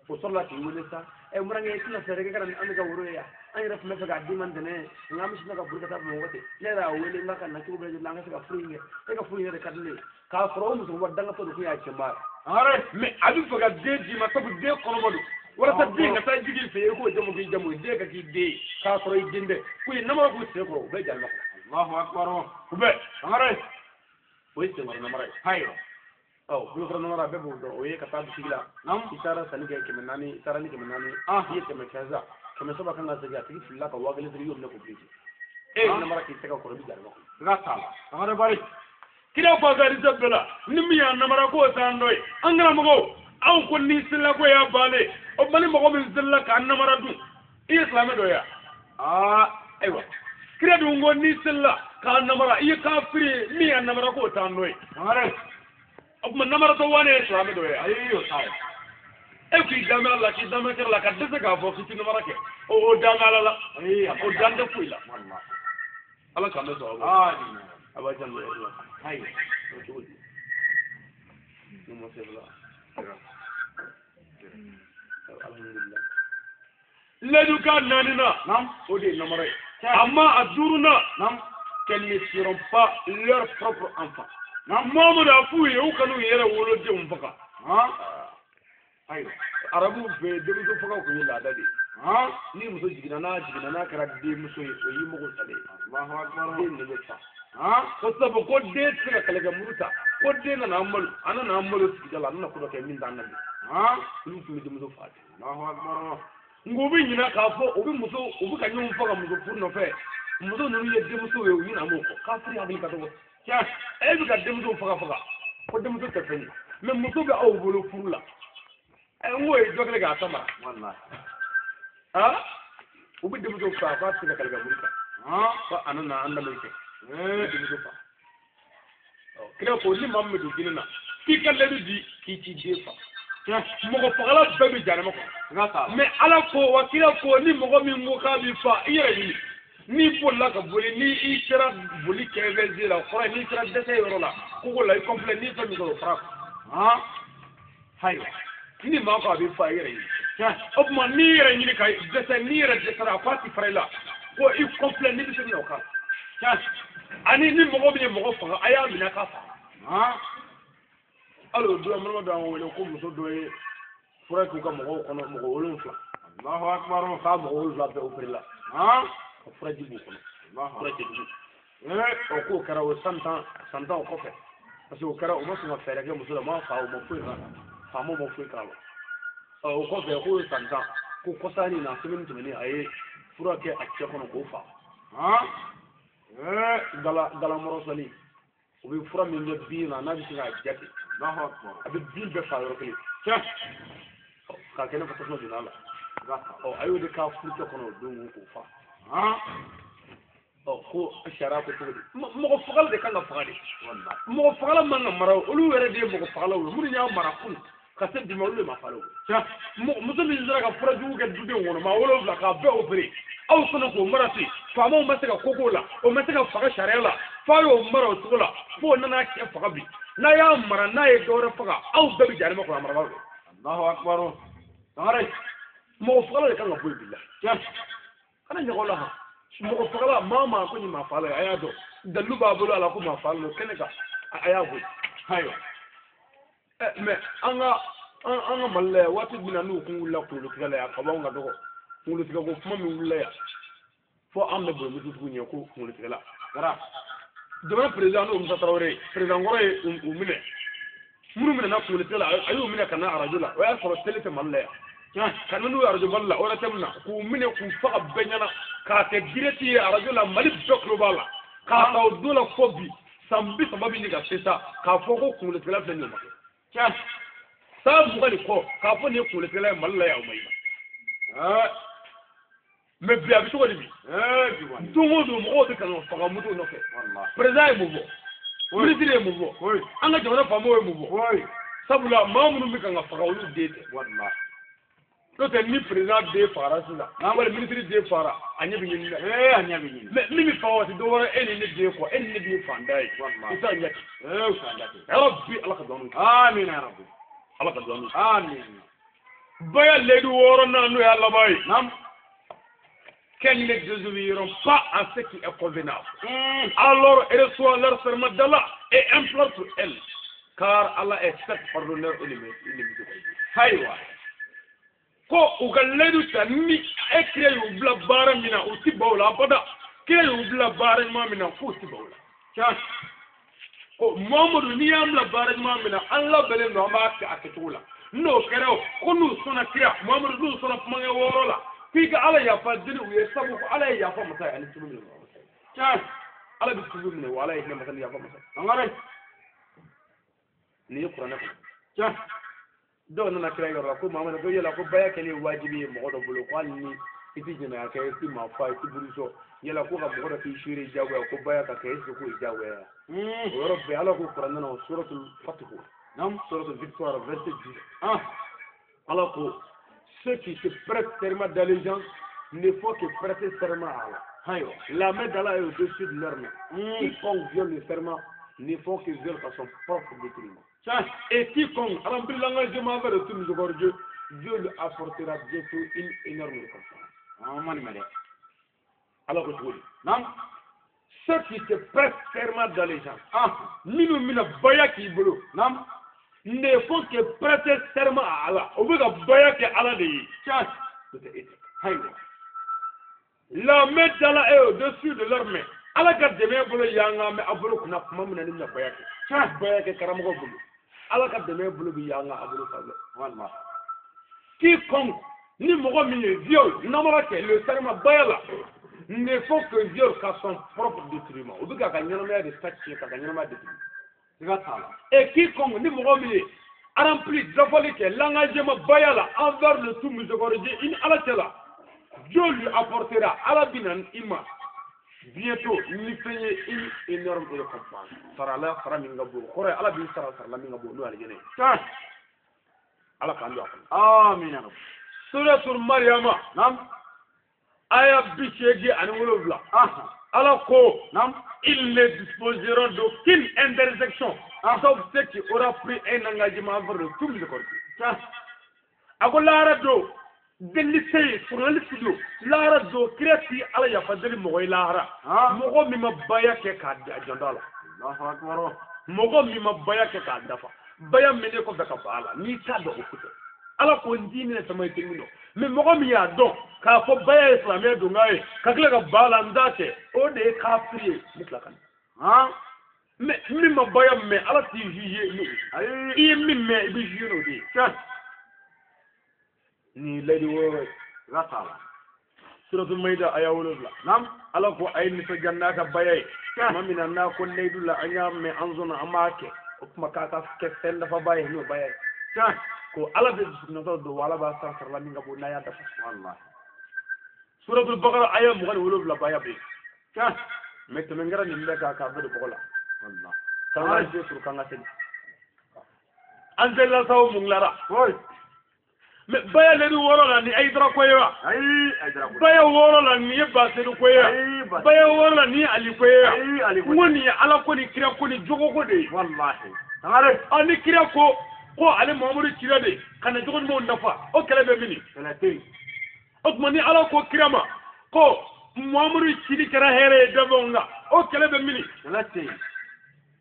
O sɔrɔla k'i wele sa. Ɛ murankɛ i tɛna fɛɛrɛ kɛ ka na ni an ka woro ye yan. An yɛrɛ tun bɛ fɛ k'a d'i ma ntɛnɛn nka an bɛ sin ka boli ka taa Bamakɔ ten. Ne yɛrɛ y'a wele n k'a ka na cogo bɛɛ lajɛlen na an ka se ka furu in kɛ. E ka furu in yɛrɛ ka di ne ye. K'a sɔrɔ o musokɔrɔba dangatɔ de tun y'a cɛba ye. Sangare. Mais a bɛ fɛ ka den d'i ma sabu den kɔnɔma don. Walasa den ka taa jigin i fɛ yen i k'o jamu k'i jamu ye den ka k'i den ye k'a sɔrɔ i den tɛ. Ko ye namara k'u sen kɔrɔ u bɛɛ jalima kɔnɔ. Allahu akbar. U bɛɛ. Sangare. O ye senkɔrɔ namara ye. Ayiwa. Ɔ bolokɔrɔ namara bɛɛ b'o dɔn o ye ka taa bitigi la. Naam. I taara sanni kɛ 400 i taara ni 400 Ah. i ye 100 fɛn san 700 kan ka segin a tigi filila ka 1000 sigi i y'o minɛ k'o bila i kun. E ye namara k'i tɛgɛ kɔrɔ i bɛ jalima kɔnɔ. Siga t'a la. Sangare bari. Kira ko hadisa bɛɛ la ni min y'a namara k'o t'an dɔ ye an karamɔgɔw anw ko ni selila ko y'a bannen o tuma ni mɔgɔ min selila k'a namara dun i ye silamɛ dɔ ye wa. Ah. Ayiwa kira dun ko n'i selila k'a namara i ye kafiri ye min y'a namara k'o t'an dɔ ye. Sangare. O tuma namaratɔ wane ye silamɛ dɔ ye wa. Ayi o t'a ye. E k'i danbɛ Ala la k'i danbɛ kira la ka dɛsɛ k'a fɔ k'i tɛ namara kɛ o danbɛ Ala la Ayi. o dan tɛ foyi la. Wallahi. Ala k'an bɛ sɔn a ma. Amin. A b'a janto yɔrɔ la. Ayiwa. O cogo di? Ne ma se fila. Alhamdulillah. Layidukan naaninan. Naam. O de ye namara ye. Tiɲɛ. A ma a duurunan. Naam. Qu'elles ne tueront pas leur propre enfant. Naam. Muhamadu a f'u ye u kan'u yɛrɛ wolodenw faga. Han. Ayiwa. Arabuw fɛ yen denmuso faga tun ye laada de ye. Han. Ni muso jiginna n'a jiginna n'a kɛra denmuso ye o y'i mago salen ye. Allahu akbar. Den de bɛ fa. Han. Ko sabu ko den tɛ se ka kɛlɛkɛ muru ta ko den nana an malo a nana an malo sigida la a nana ko dɔ kɛ min t'an na bi. Han. Olu tun bɛ denmuso fa de. Allahu akbar. Nka u bɛ ɲinɛ k'a fɔ u bɛ muso u bɛ ka ɲɔgɔn faga muso furu nɔfɛ muso ninnu ye denmuso ye u ɲinɛ m'o kɔ kafiri hakili ka dɔgɔ. Tiɲɛ. E bɛ ka denmuso faga faga ko denmuso tɛ fɛn ye mais muso bɛ aw bolo furu la ɛ n k'o ye dɔ kɛlen k'a ta mara. Wallahi. Aa u bɛ denmuso fa f'a tɛ se ka kɛlɛkɛ muru ta Han. fo a nana an danbe kɛ. Eh. Denmuso fa. Ɔ kira ko ni maa min bɛ don diinɛ na k'i ka layidu di k'i t'i den fa. Tiɲɛ. Mɔgɔ fagala bɛɛ bɛ jahanama kɔnɔ. Siga t'a la. Mais Ala ko wa kira ko ni mɔgɔ min ko k'a b'i fa i yɛrɛ ɲini n'i bolila ka boli ni i sera boli kɛnfɛn la o kɔrɔ ye n'i sera dɛsɛ yɔrɔ la kogo la i kɔnfilɛ n'i fɛn min sɔrɔ o fara kan. Han. Ayiwa. Ni maa ko a b'i fa i yɛrɛ ɲini. Tiɲɛ. O tuma n'i yɛrɛ ɲini ka dɛsɛ n'i yɛrɛ dɛsɛra a k'a ti fara i la ko i kɔnfilɛ n'i bɛ se min na o k'a la. Tiɲɛ. Ani ni mɔgɔ min ye mɔgɔ faga a y'a minɛ k'a faga. Han. Hali o don an balima dɔ y'an wele ko muso dɔ ye fura k'u ka mɔgɔw kɔnɔ mɔgɔ 7. Allahu akbar. K'a mɔgɔ 7 bɛɛ opéré la. Han. Ka furaji b'u kɔnɔ. Allahu Fura akbar. cɛjugu. Eh. Ɔ k'o kɛra o san 10 o kɔfɛ. Parce que o kɛra u ma sɔn ka fɛɛrɛ kɛ muso la u ma fa u ma foyi k'a la. Faamaw ma foyi k'a la. Ɔ o kɔfɛ k'o ye san 10 ko kɔsa in na semaine tɛmɛnen a ye fura kɛ a cɛ kɔnɔ k'o fa. Han. Eh. Gala galamɔrɔsɔni u bɛ fura min kɛ bin na n'a bɛ se k'a ja ten. Allahu akbar. A bɛ bin bɛɛ fa yɔrɔ kelen. Tiɲɛ. Ɔ k'a kɛ i n'a fɔ tasuma donna a la. Siga t'a la. Ɔ a y'o de k'a furucɛ kɔnɔ o don k'o fa. Han. Ɔ ko sariya ko cogo di? Mɔgɔ fagala de kan ka faga de. Wallahi. Mɔgɔ fagala man ka mara o olu yɛrɛ de ye mɔgɔ fagalaw ye minnu y'a mara kunun. Ka se bi ma olu de ma falen o. Muso min sera ka fura jugu kɛ dudenw kɔnɔ maa 7 k'a bɛɛ opéré aw sɔnna k'o mara ten faamaw ma se ka ko k'o la o ma se ka faga sariya la f'a y'o mara o cogo la f'o nana cɛ faga bi n'a y'a mara n'a ye dɔwɛrɛ faga aw bɛɛ bɛ jahanama kɔnɔ a marabagaw de. Allahu akbar. Sangare. Mɔgɔ fagala de kan ka bɔ yen bilahi. Kana ɲaga o la han. Mɔgɔ fagala maa o maa ko nin maa fagala ye a y'a dɔn dalilu b'a bolo a la ko maa fagala don kɛnɛ kan a y'a bɔ yen. Ayiwa. Mais an ka Mali la yan waati min na n'u kun wulila kunkolotigɛ la yan ka bɔ anw ka dɔgɔ kunkolotigɛ ko kuma min wulila yan fo an bɛ boli mototigiw ɲɛ ko kunkolotigɛla. Jamana président n'o Musa Tarawele ye président kɔrɔ ye u minɛ minnu minɛna kunkolotigɛ la a y'u minɛ ka na arajo la o y'a sɔrɔ télé tɛ Mali la yan ka na n'u ye arajo Mali la ORTM na k'u minɛ k'u faga bɛɛ ɲɛna k'a kɛ direct ye arajo la Mali bɛɛ tulo b'a la k'a ta o don la fo bi san 30 bɛ ɲini ka se sa k'a fɔ ko kunkolotigɛla filɛ nin ye o ma kɛ. San 20 ni kɔ k'a fɔ nin ye kunkolotigɛla ye Mali la yan o ma ye. Mais bi a bɛ cogo di bi? Don o don mɔgɔw bɛ ka na faga moto nɔfɛ. Président ye mun fɔ? Ministre ye mun fɔ? An ka jamana faamaw ye mun fɔ? Sabula maa minnu bɛ kan ka faga olu den tɛ. N'o tɛ ni président den fagara sisan wala ministre den fagara a ɲɛ bɛ ɲini dɛ. A ɲɛ bɛ ɲini. Mais min bɛ faga waati dɔ wɛrɛ e ni ne den kɔ e ni ne bɛ fantan ye. I t'a ɲɛ ten. U t'a ɲɛ ten. Yarabi Ala ka duwawu kɛ. Amina yarabi. Ala ka duwawu kɛ. Amina. Baya layidu 6nan n'o y'a laban ye. Qu'elles ne désobéiront pas à ce qui est convenable. Alors reçois leur serment d'Allah et implore pour elles. Car Allah est certes pardonneur et le miséricordieux. Ayiwa. Ko u ka layidu ta ni e kira y'u bila baara min na u ti ban o la abada. Kira y'u bila baara ɲuman min na k'u ti ban o la. Ko Muhamadu n'i y'an bila baara ɲuman min na an labɛnnen don an b'a kɛ a kɛcogo la. N'o kɛra o ko n'u sɔnna kira Muhamadu n'u sɔnna kumankɛ 6 la k'i ka Ala yafa deli u ye sabu ko Ala ye yafa masa ye ani tubu minɛ masa ye. Ala bɛ tubu minɛ wa Ala ye hinɛ masa ni yafa masa ye. Nin ye kuranɛ kɔnɔ. Dɔw nana kira yɔrɔ la ko Muhamadu ko yala ko baya kɛlen ye wajibi ye mɔgɔ dɔ bolo ko hali ni i ti jɛnɛya kɛ i ti maa fa i ti buru sɔn yala ko ka mɔgɔ dɔ k'i seere diyagoya ko baya ka kɛ est ce que k'o ye diyagoya ye. O yɔrɔ bɛɛ Ala ko kuranɛ na o suratul Fatihu. Suratul Victoire verset 10. Ala ko ceux qui se prêtent serment d'allégeance ne font que prêter serment à Allah. La main d'Allah est au-dessus de leur main. Quiconque viole le serment ne font que violer à son propre détriment. Et quiconque remplit l'engagement envers le tout miséricordieux, Dieu lui apportera bientôt une énorme récompense. Alors que je vous dis, ceux qui se prêtent serment d'allégeance, minnu mina baya k'i bolo, ne font que prêter serment à Allah. O bɛ ka baya kɛ Ala de ye. La main d'Allah est au-dessus de leur main. Ala ka dɛmɛ bolo y'an ka mɛ a bolo kunna kuma min na ni bɛna baya kɛ. Baya kɛ karamɔgɔ bolo. Ala ka dɛmɛ bolo bɛ y'an ka a bolo sanfɛ. Quiconque ni mɔgɔ min ye viol namara kɛ le serment baya la ne faut que viol qu'à son propre détriment. O bɛ k'a ka ɲɛnamaya de ta tiɲɛ k'a ka ɲɛnamaya détruire. Et quiconque ni mɔgɔ min ye rempli dafali kɛ l'engagement baya la envers le tout miséricordieux i ni Ala cɛ la Dieu lui apportera Ala bɛ na i ma bientôt ni fɛn ye une énorme récompense. Sara la sara min ka bon o kɔrɔ ye Ala b'i sara sara la min ka bon n'o ye alijinɛ ye. Ala k'an don a kɔnɔ. Amina. Suratul Mariama. Aya 87. Ala ko ils ne disposeront d'aucune intersection sauf ceux qui aura pris un engagement envers le tout miséricordieux. A ko lahara don delili tɛ yen kuranɛ ti don lahara don kira ti Ala yafa deli mɔgɔ ye lahara mɔgɔ min ma baya kɛ k'a janto a la mɔgɔ min ma baya kɛ k'a dafa baya mɛnen kɔfɛ ka ban a la n'i t'a dɔn o ko tɛ Ala ko n t'i minɛ sama i tɛ min dɔn mais mɔgɔ min y'a dɔn k'a fɔ baya ye silamɛya donkan ye ka tila ka ban a la n t'a kɛ o de ye kafiri ye n bɛ tila ka na mais min ma baya mɛn Ala t'i juger n'o ye i ye min mɛn i bɛ juger n'o de ye. Ni layidu 6 ye. Suratul Maida aya 7. Ala ko a ye nisɔndiya n'a ka baya ye tuma min na n'a ko layidu la an y'a mɛn an sɔnna an b'a kɛ o tuma k'a ka kɛ fɛn nafaba ye n'o baya ye. Ko Ala bɛ dusukunnata don wa Ala b'a sara sara la min ka bon n'a y'a dafa. Suratul Bakara aya 27 baya bɛ yen. Mais tɛmɛ kɛra nin bɛɛ kan k'a bɔ de bɔgɔ la. K'an ka se sɔrɔ k'an ka seli. An selila sa o mun dilara. Mais baya lɛri 6 la nin Hayidara ko ye wa? Ayi, Hayidara ko. Baya 6 la nin ye Basedu ko ye wa? Baya 6 la nin ye Ali ko ye wa? Ayi, Ali ko. N ko nin ye Ala ko ni kira ko ni jogo ko de ye. Walahi. Sangare. A ni kira ko ko ale Muhamadu cira de ka na jogo ɲumanw nafa, o kɛlɛ bɛ min? Kɛlɛ tɛ yen. O tuma ni Ala ko kira ma ko Muhamadu cili kɛra hɛrɛ ye danfɛnw na, o kɛlɛ bɛ min? Kɛlɛ tɛ yen.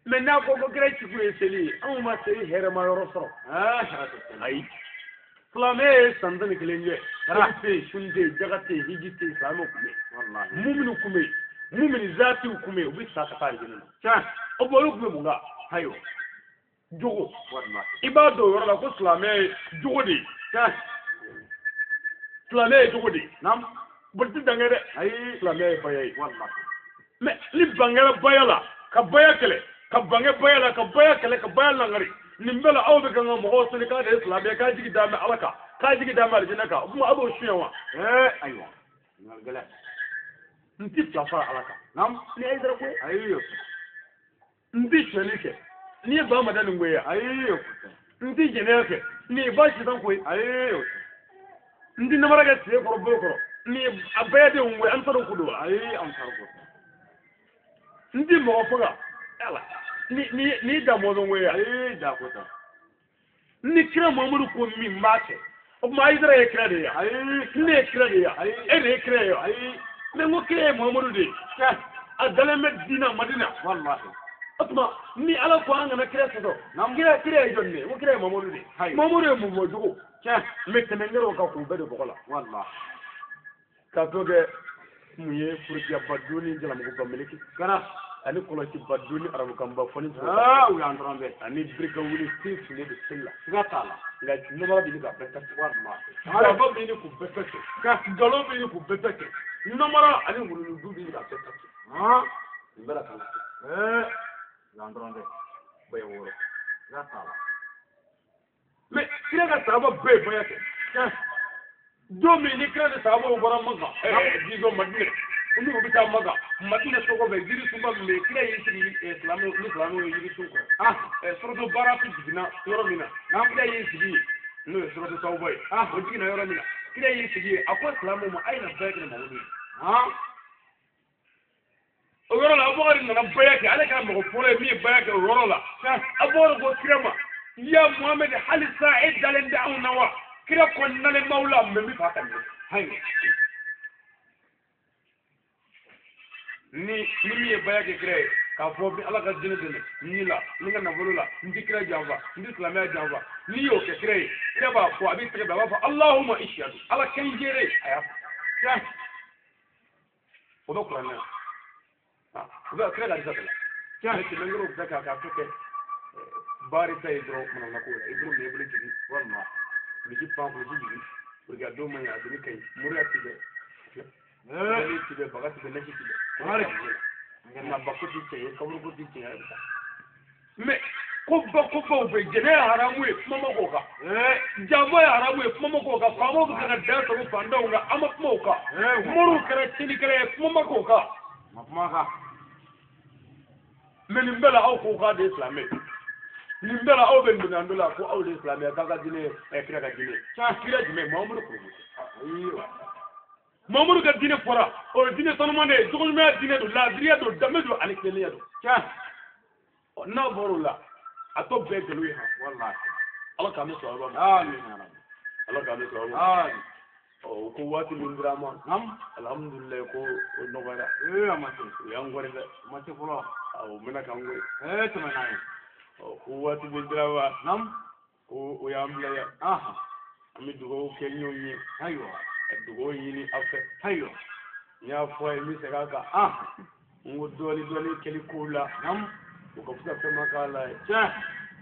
Mais n'a ko ko kira cikun ye seli ye, anw ma seli hɛrɛma yɔrɔ sɔrɔ. Hɛrɛ tɛ seli. Ayi. Silamɛ ye san 11 kɛ. Seli tɛ yen, sun tɛ yen, jaga tɛ yen, hiji tɛ yen, silamɛw kun bɛ yen. Walahi. Muminu kun bɛ yen, mumini zaatiw kun bɛ yen, u bɛ sa ka taa alijinɛ na. Tiɲɛ. O tuma olu kun bɛ mun kan? Ayiwa. Jogo. Walahi. I b'a dɔn o yɔrɔ la ko silamɛ ye jogo de ye. Tiɲɛ. Silamɛ ye jogo de ye. Naam. Boli ti dan kɛ dɛ. Ayi. Silamɛ ye baya ye. Walahi. Mais ni ban kɛra baya la, ka baya kɛlɛ, ka ban kɛ baya la, ka baya kɛlɛ, ka baya langari. Nin bɛɛ la aw bɛ kan ka mɔgɔw seli k'a de ye silamɛ, k'a jigi d'a bɛ Ala kan, k'a jigi d'a bɛ alijinɛ kan. O tuma aw b'o suɲɛ wa? Ayiwa. Ɲininkali gɛlɛn. N ti fila fara Ala kan. Naam. Ni Hayidara ko ye. Ayi, o tɛ. N ti sonyɛli kɛ. N'i ye ba ma da nin ko ye. Ayi, o tɛ. N ti jɛnɛya kɛ. Nin ye ba sisan ko ye. Ayi, o tɛ. N ti namara kɛ tile kɔrɔ bolo kɔrɔ. Nin ye a bɛɛ denw ko ye, an taara o ko don wa? Ayi, an taara o ko tɛ. N ti mɔgɔ faga. Ala. Ni da mɔzɔn ko ye. Ayi, da ko tɛ. Ni kira Muhamadu ko min n b'a kɛ. O tuma Hayidara ye kira de ye. Ayi. Ne ye kira de ye. Ayi. E de ye kira ye. Ayi. Mais n ko kira ye Muhamadu de ye. Tiɲɛ. A dalen bɛ diinɛ Madina. Walahi. O tuma ni Ala ko an kana kira sɔsɔ. Naam. Kira ye jɔn de ye? N ko kira ye Muhamadu de ye. Ayi. Muhamadu ye mun fɔ cogo? Tiɲɛ. Mais tɛmɛ kɛra o kan k'u bɛɛ don bɔgɔ la. Walahi. K'a to kɛ mun ye furukiyaba donni jalamuguba meleke. Kɛra. Ani kɔlɔsiba donni arabukanba fɔni cogo. U y'an dɔrɔn bɛɛ. Ani birika wuli sen fili bɛ seli la. Siga t'a la. Nka namara bɛ ɲini k'a bɛɛ ta kɛ. Walahi. Gaba bɛ ɲini k'u bɛɛ ta kɛ. Nkalon bɛ ɲini k'u bɛɛ ta kɛ. Namara ani wuluwuludu bɛ ɲini k'a bɛɛ ta kɛ. Nin bɛɛ la k'an kɛ. U y'an dɔrɔn bɛɛ. Baya 6. Siga t'a la. Mais kira ka sahaba bɛɛ ye baya kɛ. Don min ni kira ni sahabaw bɔra Maka, disons Madinɛ, n'u bɛ taa Maka, Madinɛ tɔgɔ bɛ jirisunba min bɛ yen, kira y'i sigi silamɛw ni silamɛw ye jirisun kɔrɔ. Suratu Baratu jiginna yɔrɔ min na, kira y'i sigi yen, n'o ye Suratu Tawba ye, o jiginna yɔrɔ min na, kira y'i sigi yen, a ko silamɛw ma, a ye na baya kɛ ni Mamadu ye. O yɔrɔ la, Abubakari nana baya kɛ, ale kɛra mɔgɔ fɔlɔ ye min ye baya kɛ o yɔrɔ la. Abubakari ko kira ma, ya Muhamadu, hali sa e dalen tɛ anw na wa? Kira ko nalen b'aw la, mais n bɛ fɛ a ka ɲɛ. Ayiwa. Ni min ye baya kɛ kira ye, k'a fɔ ni Ala ka diinɛ dɛmɛ n ni la, ni n ka nafolo la, n ti kira janfa, n ti silamɛya janfa, n'i y'o kɛ kira ye, kira b'a fɔ, a b'i tɛgɛ bila, a b'a fɔ Allahumma ishhadu, Ala kɛ n jere, a y'a fɔ. O bɛ kuranɛ na. O bɛ kira ka hadisa la. Tiɲɛ. Tɛmɛnkɛrɛw bɛɛ k'a to kɛ baari ta ye dɔrɔn manamana ko la, i bolo minɛ i bolo jigin, Walahi. Kulisi pan, kulisi jigin, pour que a don man ɲi, a doni ka ɲi, moriya ti bɛ, mori ti bɛ, baga ti bɛ, nasi ti bɛ. Nka bako ti tiɲɛ ye, kaburu ko ti tiɲɛ ye, a bɛ taa. Mais ko ba ko baw bɛ yen, jɛnɛ ye haramu ye, kuma ma k'o kan. Janfa ye haramu ye, kuma ma k'o kan. Faamaw bɛ ka dan sago fantanw kan, an ma kuma o kan. Moriw kɛra tiɲɛnikɛla ye, kuma ma k'o kan. Ma kuma kan. Mais nin bɛɛ la aw ko k'a de ye silamɛ ye. Nin bɛɛ la aw bɛ nin dɔ la ko aw de ye silamɛ ye, k'a ka diinɛ ye kira ka diinɛ ye. Kira jumɛn? Muhamadu kɔrɔmuso. Ayiwa. Muhamadu ka diinɛ fɔra, o ye diinɛ sanuman de ye, jogoɲumanya diinɛ don, laadiriya don, danbe don ani tilennenya don. Tiɲɛ. N'a bɔra o la, a tɔ bɛɛ ye nkalon ye han. Walahi. Ala k'an bɛ sɔrɔ ma. Amin ya Rabbi. Ala k'an bɛ sɔrɔ ma. Amin. O ko waati min dira an ma. Naam. Alhamdulilayi ko o nɔgɔyara. A ma se. O y'an gɔri dɛ. A ma se fɔlɔ. Awɔ, o mɛna k'an gɔri. Tɛmɛ n'a ye. Ko waati min dira ma. Naam. Ko o y'an bila yan. An bɛ dugawu kɛ ɲɔgɔn ye. Ayiwa. Ka dugawu ɲini aw fɛ. Ayiwa. N y'a fɔ a ye n bɛ segin a kan. N ko dɔɔni dɔɔni kɛli kow la. Naam. O ka fisa fɛn ma k'a la ye. Tiɲɛ.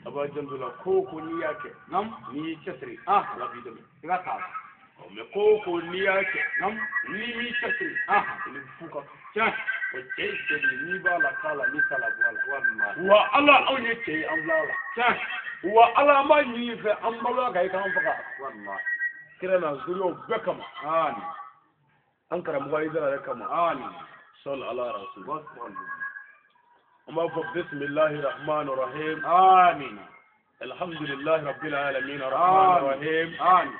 A b'a janto la ko o ko n'i y'a kɛ. Naam. N'i y'i cɛsiri. Ala b'i dɛmɛ. Siga t'a la. Mais ko o ko n'i y'a kɛ. Naam. N'i m'i cɛsiri. I ni fu ka kan. Tiɲɛ. O cɛ ye cɛ de ye, n'i b'a la k'a la, n'i t'a la bɔ a la. Walahi. Wa Ala anw ye cɛ ye, an filɛ a la. Tiɲɛ. Wa Ala an b'a ɲini i fɛ, an balola ka i k'an faga. Walahi. Kira n'a zuriyaw bɛɛ kama. Amin. An karamɔgɔ Hayidara yɛrɛ kama. Amin. Sɔli ala rasul. Wasalaam. An b'a fɔ bisimilahi rahmani rahim. Amin. Alhamdulillahi rabbil alamin arrahmanir rahim. Amin.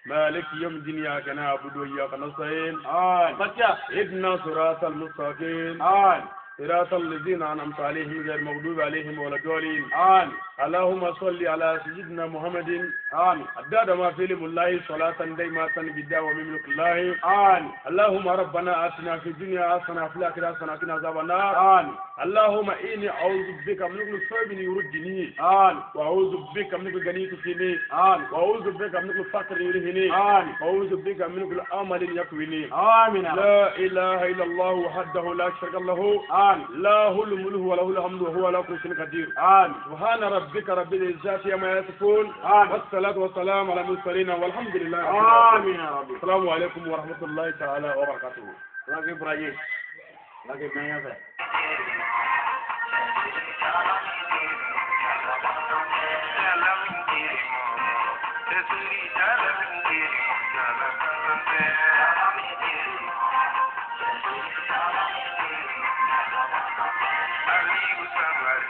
مالك يوم الدين إياك نعبد وإياك نستعين. Amin. Fatiha. اهدنا صراط المستقيم. Amin. صراط الذين أنعمت عليهم غير المغضوب عليهم ولا الضالين. Amin. اللهم صل على سيدنا محمد Amin. عدد ما في علم الله صلاة دائمة بالدعوة من ملك الله. Amin. اللهم ربنا آتنا في الدنيا حسنة وفي الآخرة حسنة وقنا عذاب النار. Amin. اللهم إني أعوذ بك من كل صعب يردني. Amin. وأعوذ بك من كل غني تفيني. Amin. وأعوذ بك من كل فقر يرهني. Amin. وأعوذ بك من كل عمل يكويني. Amin. لا إله إلا الله وحده لا شريك له. Amin. له الملك وله الحمد وهو على كل شيء قدير. Amin. سبحان ربك رب العزة عما يصفون. Amin. والصلاة والسلام على المرسلين والحمد لله رب العالمين. Amin ya Rabbi. السلام عليكم ورحمة الله تعالى وبركاته. Ala k'i baraji. Ala k'i mɛn ɲɛfɛ. Aliou Sangare.